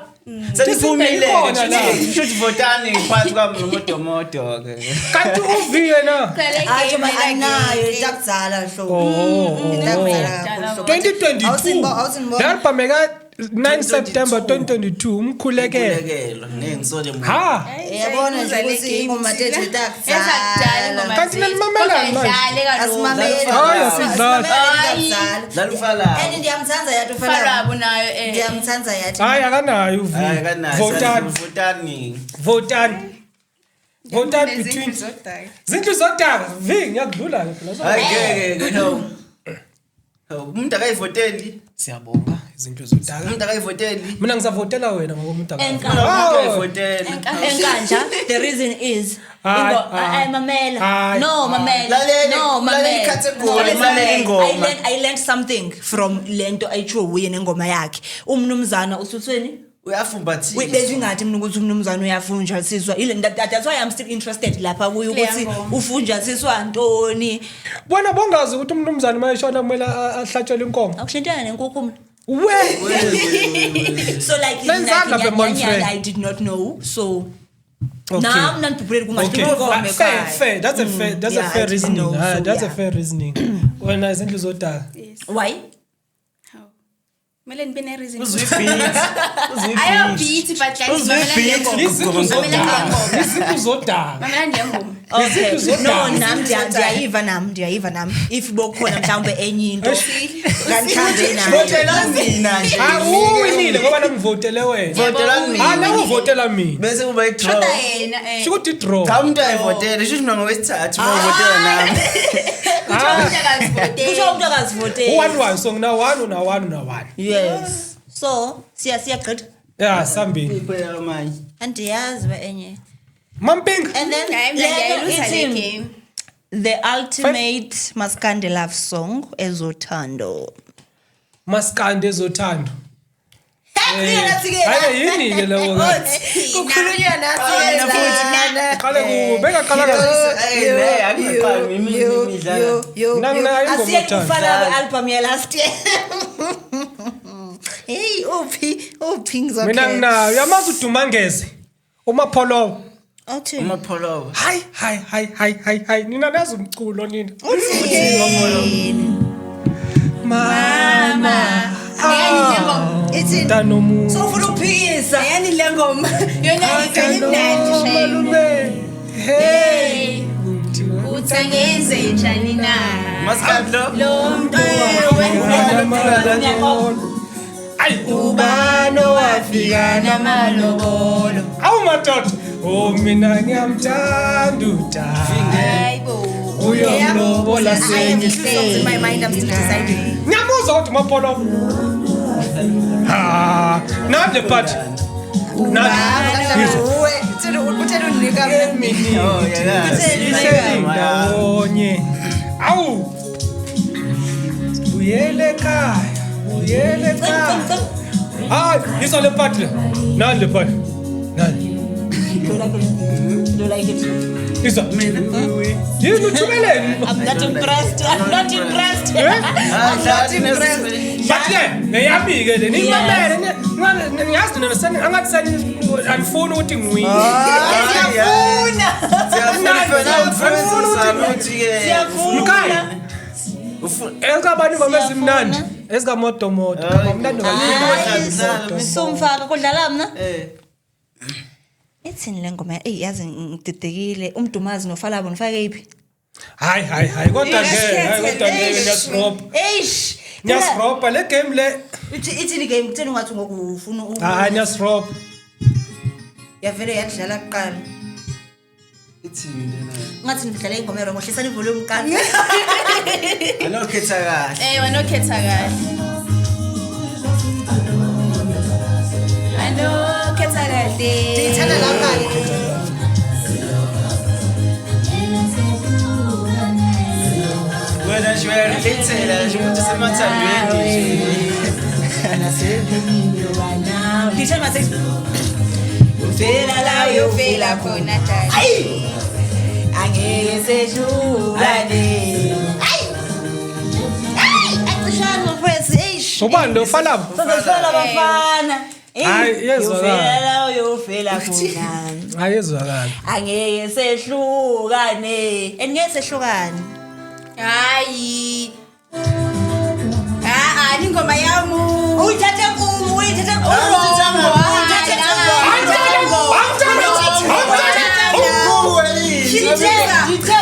Seniphumile. Ikhona la. Shuthi votani phakathi kwami nomodomodo ke. Kanti uviye na. Hayi nje anayo etakuzala hlobo. Oh. Etakuzala kakhulu. 2022. Awusinibona. Le album eka 9 September 2022 umkhulekele. Umkhulekelo. Ngeke ngisole muntu. Ha. Yabona nje ukuthi ingoma tethu etakuzala. Kanti nanimamelani manje? Asimameli. Hayi, asidlali. Dlala ufalayo. And ndiyamthanda yathi ufalayo. Farabo nayo eh. Ndiyamthanda yathi. Hayi akanayo Hayi uviye. kanayo. Votani. Votani. Votani. Votani between Nezindlu zodaka. Zindlu zodaka. Vi ngiyakudlula ke phela. Hayi ngeke no. Hawu, umuntu akayivoteli. Siyabonga izindlu zodaka. Umuntu akayivoteli. Mina ngisavotela wena ngoba umuntu Enka. Umuntu akayivoteli. Enkanja the reason is Hayi, ingo hayi. I mamela Hayi, no hayi. mamela Lalela- no lalela mamela i-category, No, lalela ingoma. I learned something from lento ayitsho uye nengoma yakhe umnumzana usuthweni Uyafumbathisa. Bengingathi mina ukuthi umnumzana uyafunjathiswa ile that's why I'm still interested lapha kuye Kuleya ukuthi ngoma. ufunjathiswa ntoni Bona bongazi ukuthi umnumzane mayeshona kumele ahlatshelwe inkomo. akushintana nenkukhu mina We. So like Lenzani lapha eMonfrey? I did not know so Okay. nami nandibhubhuleli Okay. kungasho Fair, fair. That's a fair that's a yeah, fair I didn't reasoning. know, Ah, so that's a yeah. fair reasoning. Wena izindlu zodaka. Yes. Why? Hawu. Kumele nibe ne-reason. Uzwe i-beat. Uzwe Ayo i-beat. beat but like Uzwe mamelani le i-beat. ngoma. Izindlu zodaka. Izindlu zodaka. Mamelani le ngoma. Okay. Izindlu zodaka. No, nami ndiyayiva nami, ndiyayiva nami. If bokukhona mhlawumbe enye into. Kanti nayo. Votela mina nje. Ah, uwinile ngoba nami ngivotele wena. Votela mina. Ah, nawe uvotela mina. Bese kuba i-draw. Shoda yena eh. Sho ukuthi draw. Cha umuntu ayivotele, shuthi mina ngowesithathu uma uvotela nami. Kuthiwa umuntu akazivoteli. Kusho umuntu akazivoteli. U1 1 so ngina 1 una 1 una 1. Yes. So, siya siyagqitha. Yeah, sambili. Iphela amanye. Andiyazi ba enye. Mampinga. And then Hayi, mina lento ngiyayiluza le ithi game. the ultimate maskandi love song ezothando. Maskandi ezothando. Hayi Hayi yini ke leyo ke? Kukhulunywa Mina futhi. Qale ku bengaqala ka Eh, ne, angingaqali mina imidlalo. Mina nginayo ingoma Asiye yothando. kufana kwe-album ye-last year. Hey, uphi uphi Mina ngizokhetha. nginayo yamazi uDumangeze. Umapholo. Uthi Umapholoba. Hayi hayi hayi hayi hayi hayi nina nazi umculo nina. uthini? Ma Nama. Ayani le ngoma. Ithini? Mntanomuntu. Sofuna ukuphikisa. Ayani le ngoma. Yona ivele imnandi shame. Malume. Hey. Hey. Uthi angenze njani na? Maskandi lo. Lo mntu Ayi. ubani owafika namalobolo. Awu madoda. Oh mina ngiyamthanda udade. Hayibo. Uyomlobola I have two songs in my mind, I'm still deciding. Ngiyamuzwa kodwa uMapholo. Ha, nani le part? Nani? Uwe, utheni undinika mna? Oh, yeah. Sihleli ndawonye. Awu. Buyele ekhaya, buyele ekhaya. Hayi, yiso le part le. Nani le part? Nani? Do you like it? Yiso. Yini uthumeleni? I'm not impressed. I'm not impressed. Eh? I'm not impressed. But ke neyami-ke le niyimamele ngiyazi nina angathi seni anifuni ukuthi ngiwine. Siyafuna. Siyafuna. Mkhaya. Siyafuna. Ezikabani ingoma ezimnandi? Ezikamotomoto. Ngomnandi Hayi, sumfaka kudlala mna. Eh. Ithini le ngoma? Eyi yazi ngididekile. Umdumazi noFalabo nifake yiphi? Hayi hayi hayi kodwa ke hayi kodwa ke niyasirobha. Eish. Niyasirobha le game le. Ithini game kutheni ungathi ngoku ufuna Hayi niyasirobha. Yavele yadlala kuqala. Ithini lena? Ngathi nidlala ingoma erongo hlisani ivolume kuqala. Anokhetha kahle. Eh, wena okhetha kahle. Anokhetha kahle. Ndiyithanda lapha ke. Wena nje uyarelathela nje umuntu osemathandweni nje. Ndiyithanda mase. Ufela la Uyofela khona dali. Ayi! Angeke sehlukane. Ayi! Ayi, acishana mfethu. Eish. Ubani lo Falabo? Sazofela bafana. Hayi, iyezwakala. Uyofela la uyofela khona. Hayi ezwakala. Angeke sehlukane. Angeke sehlukane. Hayi. Ah, ah, ingoma yami. Uyithathe kum, uyithathe kum. Uyithathe Ngithe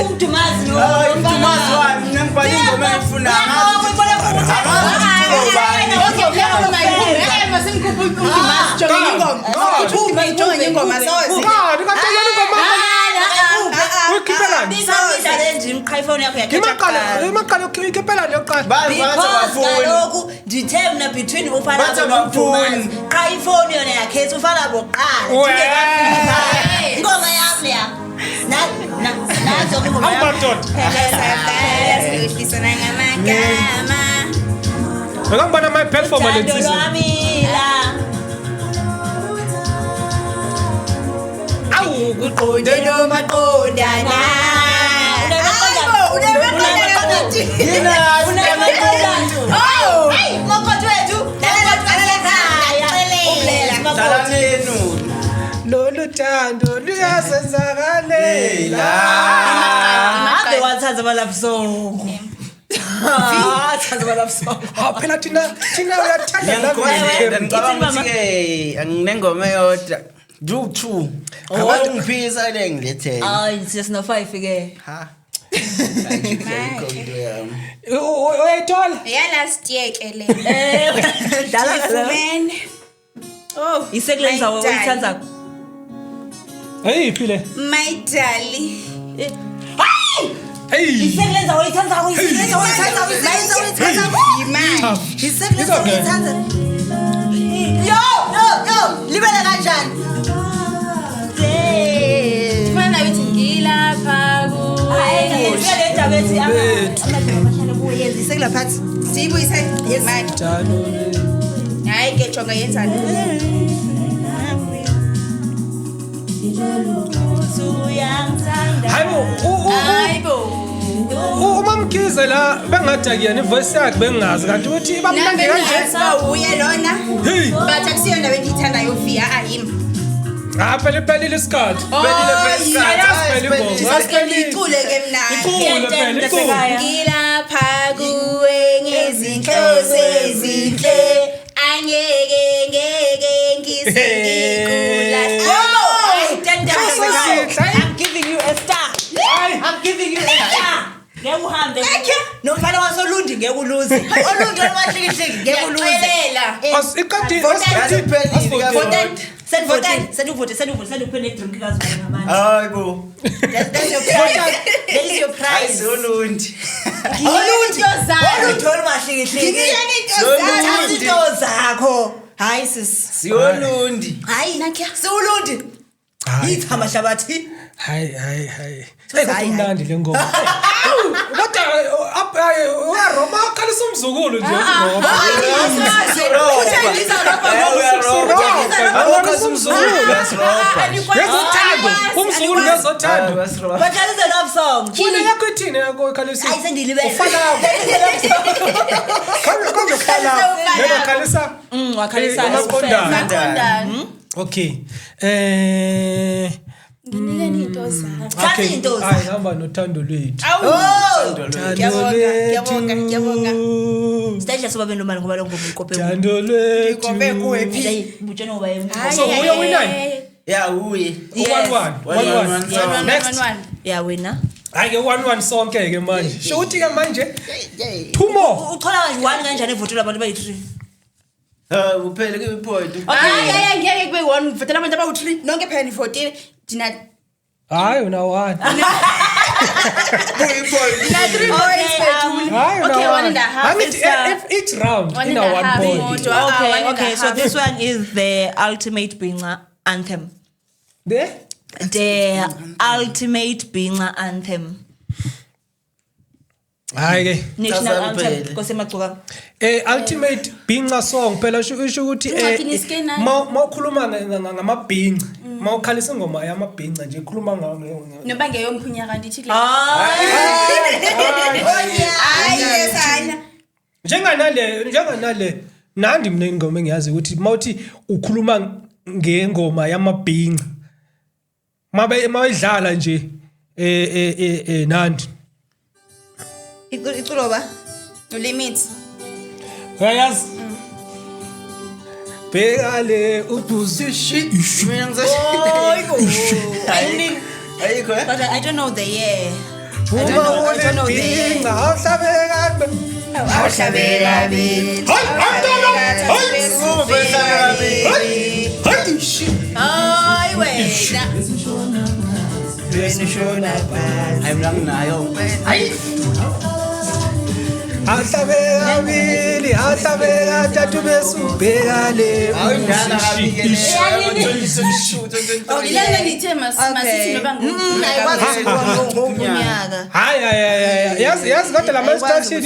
umdumazi no. Hayi umdumazi wami mina ngibhala ingoma engifunayo. Ngani kade yona ingoma? Uyikhiphelani? Imaqala imaqala uyikhiphelani yokuqala. Because kaloku ndithe mna between uFalabo Bathi nomdumazi abafuni. qha ifowuni yona yakhetha uFalabo kuqala. We. Ingoma yami leya. Nazo ingoma Awu yami. madoda. Sihlukanisana ngamagama. Bekangibona my performer Uthando lensizwa. lwami la. Awu Kuqonde nomaqondana. Oh! Hey, makoti wethu. Dlala nenu. Lolu thando luyasenzakalela. Ave wathatha ama-love song. Wathatha ama-love song. Ha phela thina thina uyathanda love Ngiyangikhohlwa, game. ngicabanga ukuthi ke anginengoma eyodwa. Do two. Abantu ngiphisa le ngilethele. Hayi, sesino 5 ke. Ha. Ayikho into yami. Uyayithola? Ya last year ke le. Eh, dlala dlala. Man. Oh, Isekule my darling. oyithandayo. Eyiphi le? My darling. Hayi! Hey. Isekule oyithandayo, isekule oyithandayo, isekule oyithandayo. Yimali. Isekule It's okay. oyithandayo. Yo, yo, yo, libele kanjani? Ndifuna nawe uthi ngilapha kuwe. Hayi, le ndaba ethi amadoda kuye isekula phansi. Siyibuyise yimali. Hayi ke jonga yenzani. Hayibo Hayibo. uMamkhize la bengathi akuyena ivoice yakhe bengingazi kanti uthi ibamnandi Nami kanje. bengazi uba uye lona. Hey. But akusiyo ndaba endiyithandayo ufiya ayim. Ah, phela iphelile isikhathi. Phelile phela isikhathi. Siyayazi Hayi, phela ingoma. siphelile. Sasike ngiyicule ke mna. Icule phela, icule. Ngilapha kuwe ngezinhloso ezinhle. Angeke ngeke ngize ngikulahle. Oh, ten Hloso ezinhle, hayi. I'm giving you a star. Hayi. I'm giving you a star. Ngeke uhambe. Nomfana wasoLundi ngeke uluze. Olundi olwahlikihliki ngeke uluze. Ngiyaxelela. Isikhathi Iphelile, asivotele. Senivotile, senivote, senivote, seniphe ne-drink kazwana ngamandla. Hayi bo. That's your prize. That is your Hayi prize. solundi. Olundi, Into zami. olundi olumahlikihliki. Nginikeni into zami. Thatha into zakho. Hayi sis. Siyolundi. Hayi. Nakya. Siwulundi. Hayi. Yithi amahlabathi. Hayi hayi hayi. Hayi, Hey, kodwa hayi. imnandi le ngoma. Awu, kodwa uyaroba akhalisa umzukulu nje. uroba. Akhalisa umzukulu. Ngezothando, umzukulu ngezothando. But that is a love song. Wena yakho ithini yakho ikhalisa? Hayi sendilibele. Ufana. Konje konje ufana. Yena khalisa. Wakhalisa. Amaqondana. Maqondana. Okay. Nginikeni into zami. Thatha Okay. into zakho. Hayi hamba nothando lwethu. Oh. Ngiyabonga, ngiyabonga, ngiyabonga. Sitadla sobabe nomali ngoba lo ngoma ukope. Thando lwethu. Ngikope kuwe phi? Butshena ngoba yena. So uye winayo? Ya uye. 1-1. 1-1. One, one, Next. One, one. Yeah wena. Hayi ke 1-1 sonke ke manje. Sho ukuthi ke manje two more. Uthola kanje one kanjani evotela abantu bayi-3? Ha uphele ke point. Hayi hayi ngeke kube one ngivotela abantu abawu-3 nonke phela nivotile ndina Hayi una one. Kuyi point. ndina three points bethule. Hayi una Okay, one and a half. Angithi It's, if each round one ina and a one half point. more. Ah, Okay, one and a okay. So half. this one is the ultimate Binga anthem. There? The ultimate Binga anthem. Hayi ke. National Chazani anthem. phela. Nkosi Macuka. Ultimate binca song phela isho ukuthi Incwadi niske nayo. mawukhuluma ngamabhinca mawukhalisa ingoma yamabhinca nje ikhuluma Noba ngeyomphunyaka ndithi kule. Hayi. Hayi yesana. Njenganale nandi mina ingoma engiyazi ukuthi mawuthi ukhuluma ngengoma yamabhinca mabe mawidlala nje nandi Iculo ba? Limit. uyayazi bheka le ubhuzi Shit. Mina ngizoshida. Ayikho eh? But I don't know the year. uma I don't know the year. ulibhinca awuhlabeka Awuhlabela hayi amntwana hayi hayi hayi shit Hayi wena. Hayi mina nginayo. hayi ahlabeka kabili ahlabeka kathathu bese ubheka le Hayi mdala kabi ke le. Ilele ndithe masithi noba Ayikwazi ngokunyaka. Hayi hayi hayi yazi kodwa la instruction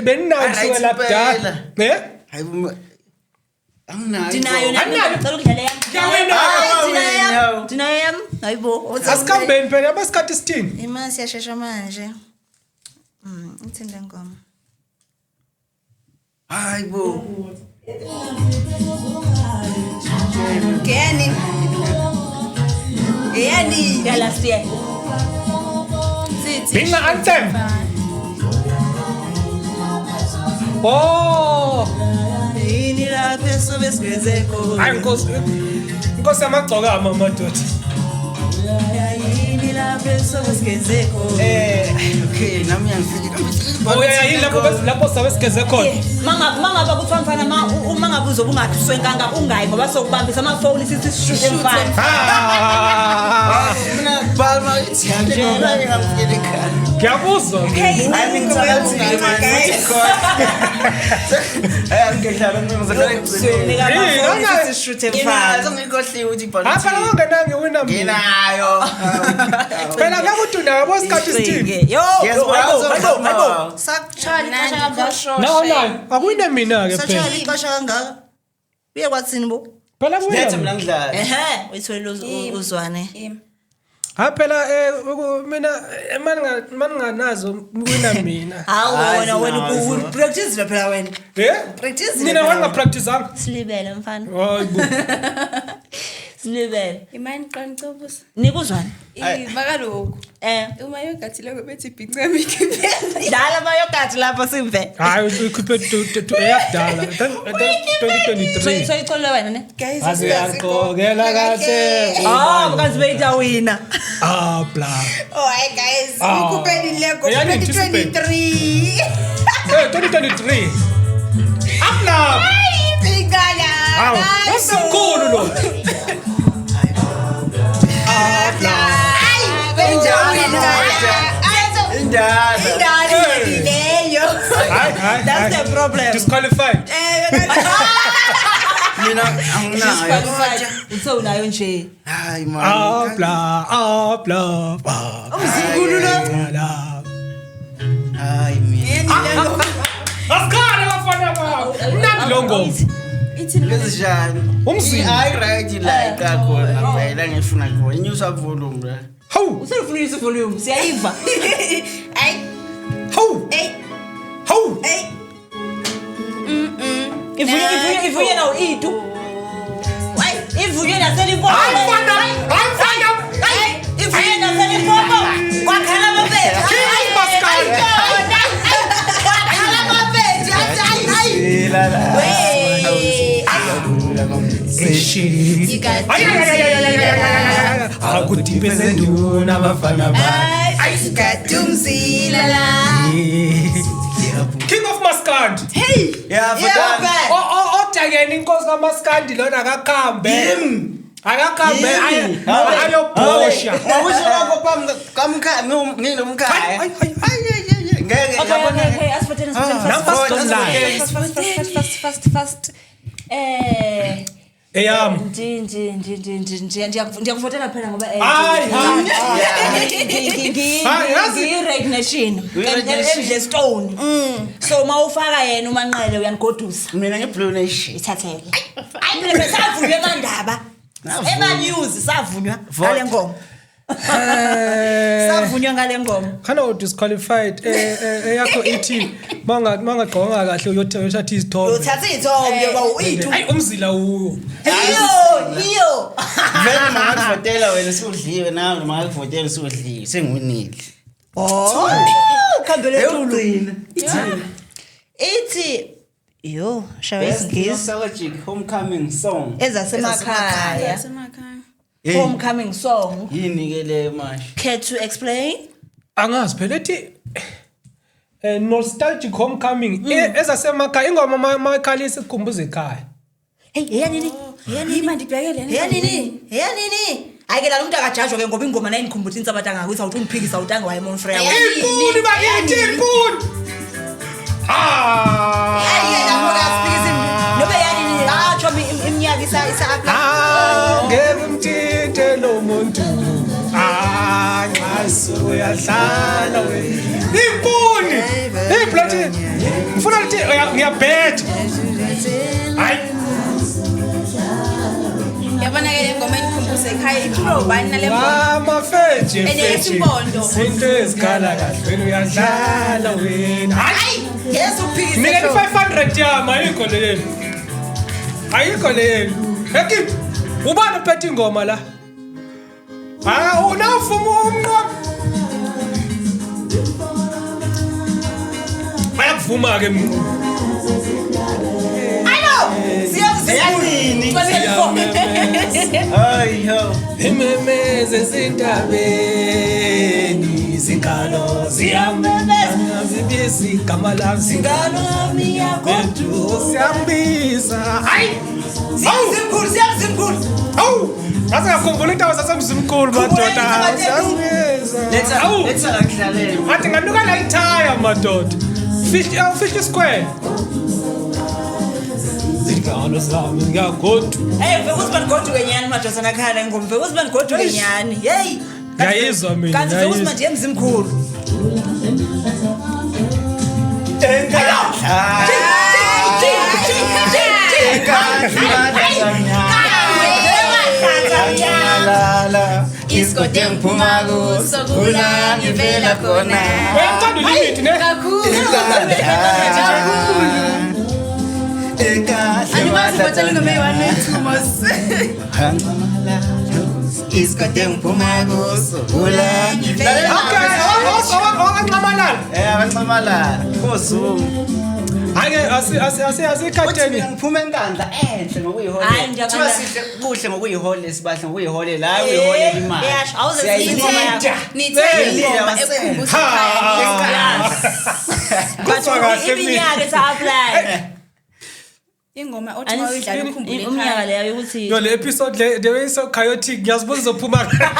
beninawo kusukela kudala. Eh? Hayi anginayo. Ndinayo nami Analo. ngicela ukudlala yam. Ngiyawina. Ndinayo yam. Ndinayo yam. Hayibo. Asikhambeni phela abasikhathi sithini? Ima siyashesha manje. Ithini le ngoma? Hayi bo. Ngeni. Eyani. Yeah, last year. Sithi. Binga anthem. Oh, Yini lapho esobe sigeze khona? hayi nkosi. Nkosi yamagcokama madoda. Yini lapho esobe sigeze khona? Okay, nami ngiyafika. Oh yeah, yini lapho lapho sabe sigeze khona. Mangaba kuthiwa mfana uma ngabe uzobe ungathuswenkanga ungayi ngoba sokubambisa amafoni sithi sishuthe mfana. Ah! Mina Palma ithi ngiyangena ngamfikela ekhaya. Ngiyakuzwa. Hayi ngithakathile manje. Hayi ngidlala mina ngizodlala ekugcineni. Nika amafoni Hey, sithi sishuthe Nginayo mfana. ngikhohliwe ukuthi ibhala. Hayi phela kongenange wina mina. Nginayo. Phela ngeke uthi unayo bosikhathi sithini? Yo, Yes, yo, hayibo, hayibo, hayibo. Sakushaya ixesha kangaka. Nawo nayo akuwine mina ke phela. Sakushaya ixesha kangaka. Uye kwathini bo? Phela Letha kuwina. mina ngidlala. Ehhe, uyitholile uzwane. Ha phela mina maninganazo wina mina. Hawu Hayi, wena wena sinazo. upractice phela wena. Eh? Practice Mina wanga practice Silibele mfana. Hayibo. Silibele. Imani qancobusa. Nikuzwana. Makalokhu. Uma yogathi lokho bethi ibhincami ikhiphe. Dlala amayogathi lapho simve. Hayi, uyikhiphe eyakudala. Then 2023. Soyicolile wena ne? Guys, Aze yaqokela kahle. Oh, because beyitawina. Ah, bla. Oh, hi guys. Ah. Ukhupheni lego Eyani 2023. Eh, 2023. Up now. Bingala. Hawu, usemkhulu lo. Indala. Indala leyo. Hayi, hayi. That's the problem. Disqualified. Mina anginayo. Uthe unayo nje. Hayi man. Ah, bla, ah, bla. Umzimkhulu lo. La. Hayi mina. Asikhale bafana bami. Mnandi lo ngoma. Ithini? Lezijani. Umzimba. Hayi right la ikhona phela ngifuna khona. Inyusa volume la. Hawu, Usefuna uyise volume, siyayiva. Ay, hawu, ay, hawu. ay. Ivuye ivuye ivuye nawo itu. Hayi, ivuye naseLimpopo. Hayi mfana, hayi mfana. Hayi, ivuye naseLimpopo. Kwakhala amapethu. King of Maskandi. Kwakhala amapethu. Hayi, hayi. La la. Wey. Eish. You got Ay, ay, ay, ay, ay, ay, ay, ay, ay. Akudiphe senduna bafana bami. Ay, sikadumzila la. King of Maskandi. Hey. Yeah, for that. Odakena inkosi kaMaskandi lona akakhambe. Akakhambe Yimi. ayobhosha. Ngokusho kwakho phambi kamkhaya nginomkhaya. Hayi, hayi, Hayi hayi. Ngeke Okay, okay, okay. Asifoteni, asifoteni. Numbers don't lie. Fast, fast, fast, fast, fast, fast. Eyami. Nje ndiyakuvotela phela ngoba Hayi, hayi, Hayi, yazi- ngiyi-Red Nation. Uyi-Red Nation. Emdle Stone. So uma ufaka yena uManqele uyanigodusa. Mina ngi-Blue Nation. Ithathele. Hayi mina phela savunywa emandaba. Navunywa. Ema-news savunywa Vote. ngale ngoma. Savunywa ngale ngoma. Khana u disqualified eyakho ithi mangagqokanga kahle uyothatha izithombe. Uthatha iy'thombe yoba uyitu. Hayi umzila uwo. Iyo, iyo. Vele mangakuvotela wena sudliwe nawe mangakuvotela sudliwe sengiwinile. Oh, khambele tulu. Eyokugcina. Ithini? Ithi yo, shawa Best isingisi. nostalgic homecoming song. Ezasemakhaya. Zasemakhaya. Hey. Homecoming song. Yini ke le manje? Care to explain? Angazi phela ethi nostalgic homecoming ezasemakhaya ingoma makhalisa ikukhumbuza ekhaya. Hey, eyanini? Eyanini? Yima ndibheke lena. Eyanini? Eyanini? Hayi ke lalo umuntu akajajwa ke ngoba ingoma nayi ngikhumbuza insabatha ngakuthi awuthi ungiphikisa awutanga wayemonfreya. Inkulu bakithi inkulu. Ah. Hayi ke lapho ke asiphikisi nobe yanini atsho iminyaka isa isa apply. Ah, ngeke umthinte lo muntu. Ah, nxasu uyadlala wena. Inkuni. Hey bloody. Ngifuna ukuthi ngiyabheja. Hayi. Yabona ke le ngoma engikhumbuza ekhaya iculwa ubani nale ngoma? Amafeje And feje. yesiMpondo. Into ezikhala kahle wena uyadlala wena. Hayi. Yes uphikise. Nika 500 yami ayikho le yenu. Ayikho le yenu. Eki ubani uphethe ingoma la? Ah, unawufuma umnqobi. Bayakuvuma ke mnqobi. Alo! Eyanini? 24. Hayi ho. Imemeze ezintabeni zingalo ziyamemeza zibiza igama lami Ngalo yami yakho. Bethu siyambiza. Hayi. Siyamzimkhulu, siyamzimkhulu. Hawu! Ngaze ngakhumbula indawo zasemzimkhulu madoda. Khumbula Siyambiza. Letha Hawu! letha la kuhlalele. Athi nganuka la ithaya madoda. Fish fish square. Zingalo zami ngiyagodu. Hey, mfeke ukuthi bandigoduke nyani madoda nakhala ngoma. Mfeke ukuthi bandigoduke nyani. Hey. Ngiyayizwa mina. Kanti mfeke ukuthi manje emzimkhulu. La isigodi engiphuma kuso kula ngivela khona. Uyathanda ulimit ne? Kakhulu. Ekahle Andimazi madoda. Ngicela ingoma eyi-one noyi-two mos. Isikade ngiphuma kuso ulani. Okay, owanxamalala. Abanxamalala. Kozungu. Hhayi-ke Uthi asikhatheni. mina ngiphuma enkandla enhle ngokuyiholela. Hhayi, ngiyabona. Kuthiwa sihle kuhle ngokuyiholela sibahle ngokuyiholela hayi uyiholela imali. Iyasho, awuze Siyayilida. ingoma yakho. Nithe ingoma ekhumbuza Ha. ikhaya. But Kuzwa kahle mina. iminyaka esa-apply. Ingoma othi uma uyidlala ukhumbule Umnyaka ekhaya. leyo yokuthi Yo le episode le the way so chaotic ngiyazibuza izophuma kanjani.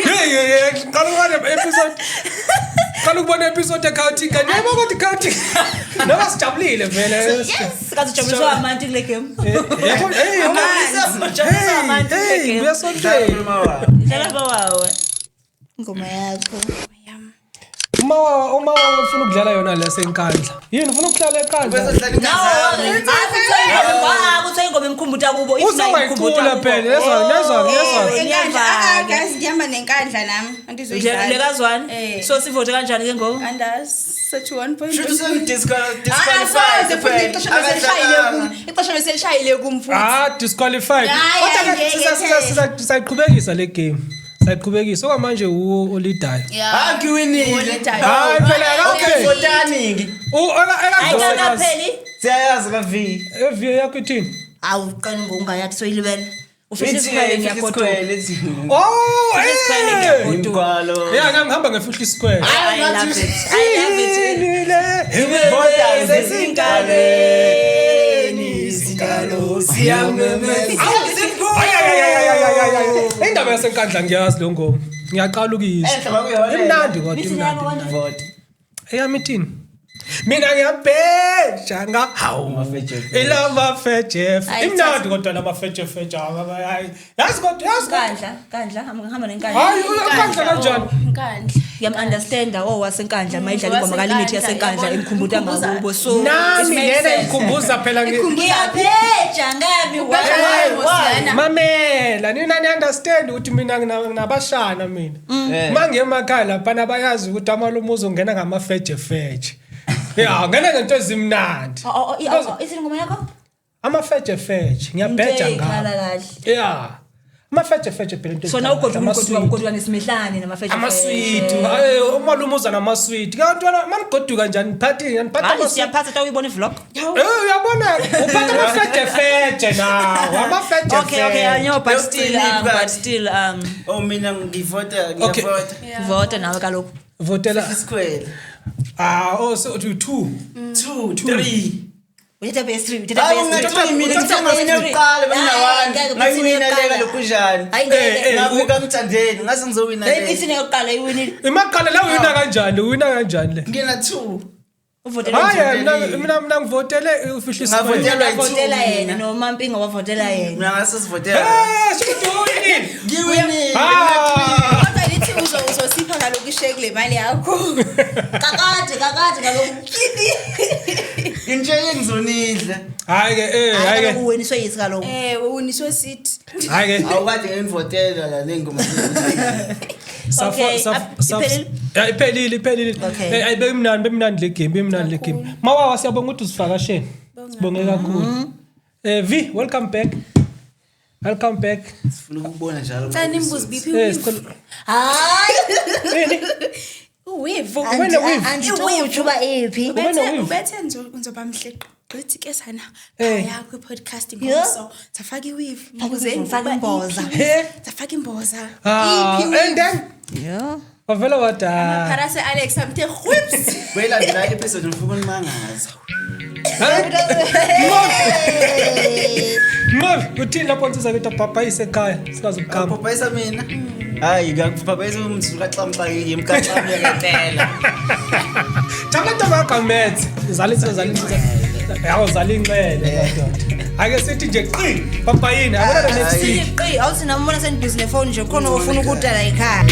Hey hey hey qala ukubona episode. Qala ukubona episode e chaotic kanti yebo kodwa chaotic. Noma sijabulile vele. yes, kaze ujabuliswa amanti kule game. Yebo hey Ujabuliswa amanti kule hey game. kuyasontshela. Dlala bawawe. Ingoma yakho. Yami. Uma ufuna ukudlala yona le senkandla. Yini ufuna ukudlala enkandla? Bezodlala Nawe inkandla. hayi ingoma emkhumbuta kubo. If nayo imkhumbuta Usengayicula kubo. phela lezwa lezwa lezwa. Enkandla, ah, ah, guys, ngihamba nenkandla nami. Andizoyidlala. Lekazwani. Eh. So sivote kanjani ke ngoku? Andas sethi one point. Shuthi Ah, soze futhi ixesha beselishayile usengidisqualified. kum. Ixesha beselishayile kum futhi. Ah disqualified. Hayi, Kodwa ke hayi, ngeke. sisayiqhubekisa le game. Sayiqhubekisa okwamanje uwo olidayo. Yeah. Hayi ngiwinile. Olidayo. Hayi phela Okay, akapheli. votani-ke. Ayikakapheli. Siyayazi ka-V. Eviyo yakho ithini? Awu qala ngokungayakho soyilibele. Ufihla isikhwele ngiyagoduka. Isikhwele ithi. Oh, Isikhwele eh. ngiyagoduka. Imigwalo. Yeah, nami ngihamba ngefihla isikhwele. I love it. I love it. Yini Vota zezinkalweni, izinkalo siyamemeza. Ay ay ay ay ay ay ay. Indaba yasenkandla ngiyazi lo ngoma. Ngiyaqala ukuyizwa. Enhle kwakuyiholela. Imnandi kodwa Mithi imnandi. yami imnandi. Vote. Eyami ithini? Mina ngiyabheja nga hawu. Amafejefe. Ilamafejefe. Hayi, Imnandi kodwa lamafejefeje. Hayi. Yazi kodwa yazi kodwa. Nkandla, Nkandla, ngihamba nenkandla. Hayi, uyankandla kanjani? Inkandla. Ngiyam-understanda oh wasenkandla mayidlala ingoma kaLimit wasenkandla, yasenkandla yabona, imkhumbuta imkhumbuza. ngakubo so it Nami makes lena sense. ikhumbuza phela Ngiyapheja ngami Ubhesha ngayo Mosiyana. Mamela, nina ni understand ukuthi mina nginabashana mina. Eh. Uma ngiye emakhaya laphana bayazi ukuthi amalume uzongena ngamafejefeje. Ya, ngena ngento ezimnandi. Oh, oh, oh, isini ingoma yakho? Amafejefeje, ngiyabheja Into eyikhala ngawo. kahle. Ya. Amafejefeje phela into. So na ugoduka ugoduka ugoduka nesimehlane namafeje. Amaswiti, umalume uza namaswiti. Kantwana manigoduka njani niphathi niphatha Hayi amaswiti. siyaphatha ta uyibona ivlog. Eh uyabona uphatha amafejefeje nawo, amafejefeje. Okay, I know but still Yokuqina but still Oh mina ngivota Okay. ngiyavota. vota nawe kaloku. Votela. Isikhwele. Ah, oh so 2. 2 3. Uthatha best 3, uthatha Hayi best 3. ungathi mina ngithenga mina yokuqala Hayi, bengina ngeke 1. Ngayiwina uthini le yokuqala. kalokhu njani. Hayi Eh, ngeke. eh. Ngabuka mthandeni ngase ngizowina Hey le. ithini yokuqala iwinile. Imaqala la uwina kanjani? Uwina kanjani le? Ngina 2. Uvotele Hayi njani? mina ngivotele ufihla isikhwele. Ngavotelwa yi-two Wavotela yena mina. noMampinga wavotela yena. Mina ngase sivotela. Eh, sikuthi Ngiwinile. Ah! Kodwa lithi uzosipha kaloku ishe kule mali yakho. Kakade kakade kaloku. Into engizonidla. Hayi ke eh Hayi hayi ke kaloku uweniswe yithi kaloku. Eh, uniswe sithi. hayi ke Awukade ngivotela la lengoma. Okay, iphelile? Ya iphelile iphelile. Okay. Eh ayi bemnandi bemnandi le game bemnandi le game. Mawawa siyabonga ukuthi usivakashele. Sibonge kakhulu. Eh V welcome back. Welcome back. Sifuna ukubona njalo. Cela nimbuze biphi Eh weave. sicela Hayi. Yini? Uweave. Wena weave. Anditutsho uba iphi. Ube ne-weave. Ubethe ngizoba mhle gqithi ke sana. Eh. Phaya kwi-podcast Yeah. ngomso. Safaka i-weave. Faka Mbuze i-weave, faka ukuba imboza. iphi. He? Safaka imboza. Ah Iphi and then Yeah. wavela wada. Parase Alex amthe whips. Kwelandela episode ngifuna ukunimangaza. Ngobi uthini lapho nsiza bethu bhabhayise ekhaya sikaze ukukhamba. Ngaphaphayisa mina. Hayi ngakuphaphayisa umzulu kaxamxa yimkaxam yakentela. Jabula ntombi kaGametse. Zala insizwa zala insizwa. Yawo zala inxele madoda. Ake sithi nje qi bhabhayini akuna next week. Sithi qi awuthi nami ubona sendibhizi nefoni nje khona ofuna ukudala ekhaya.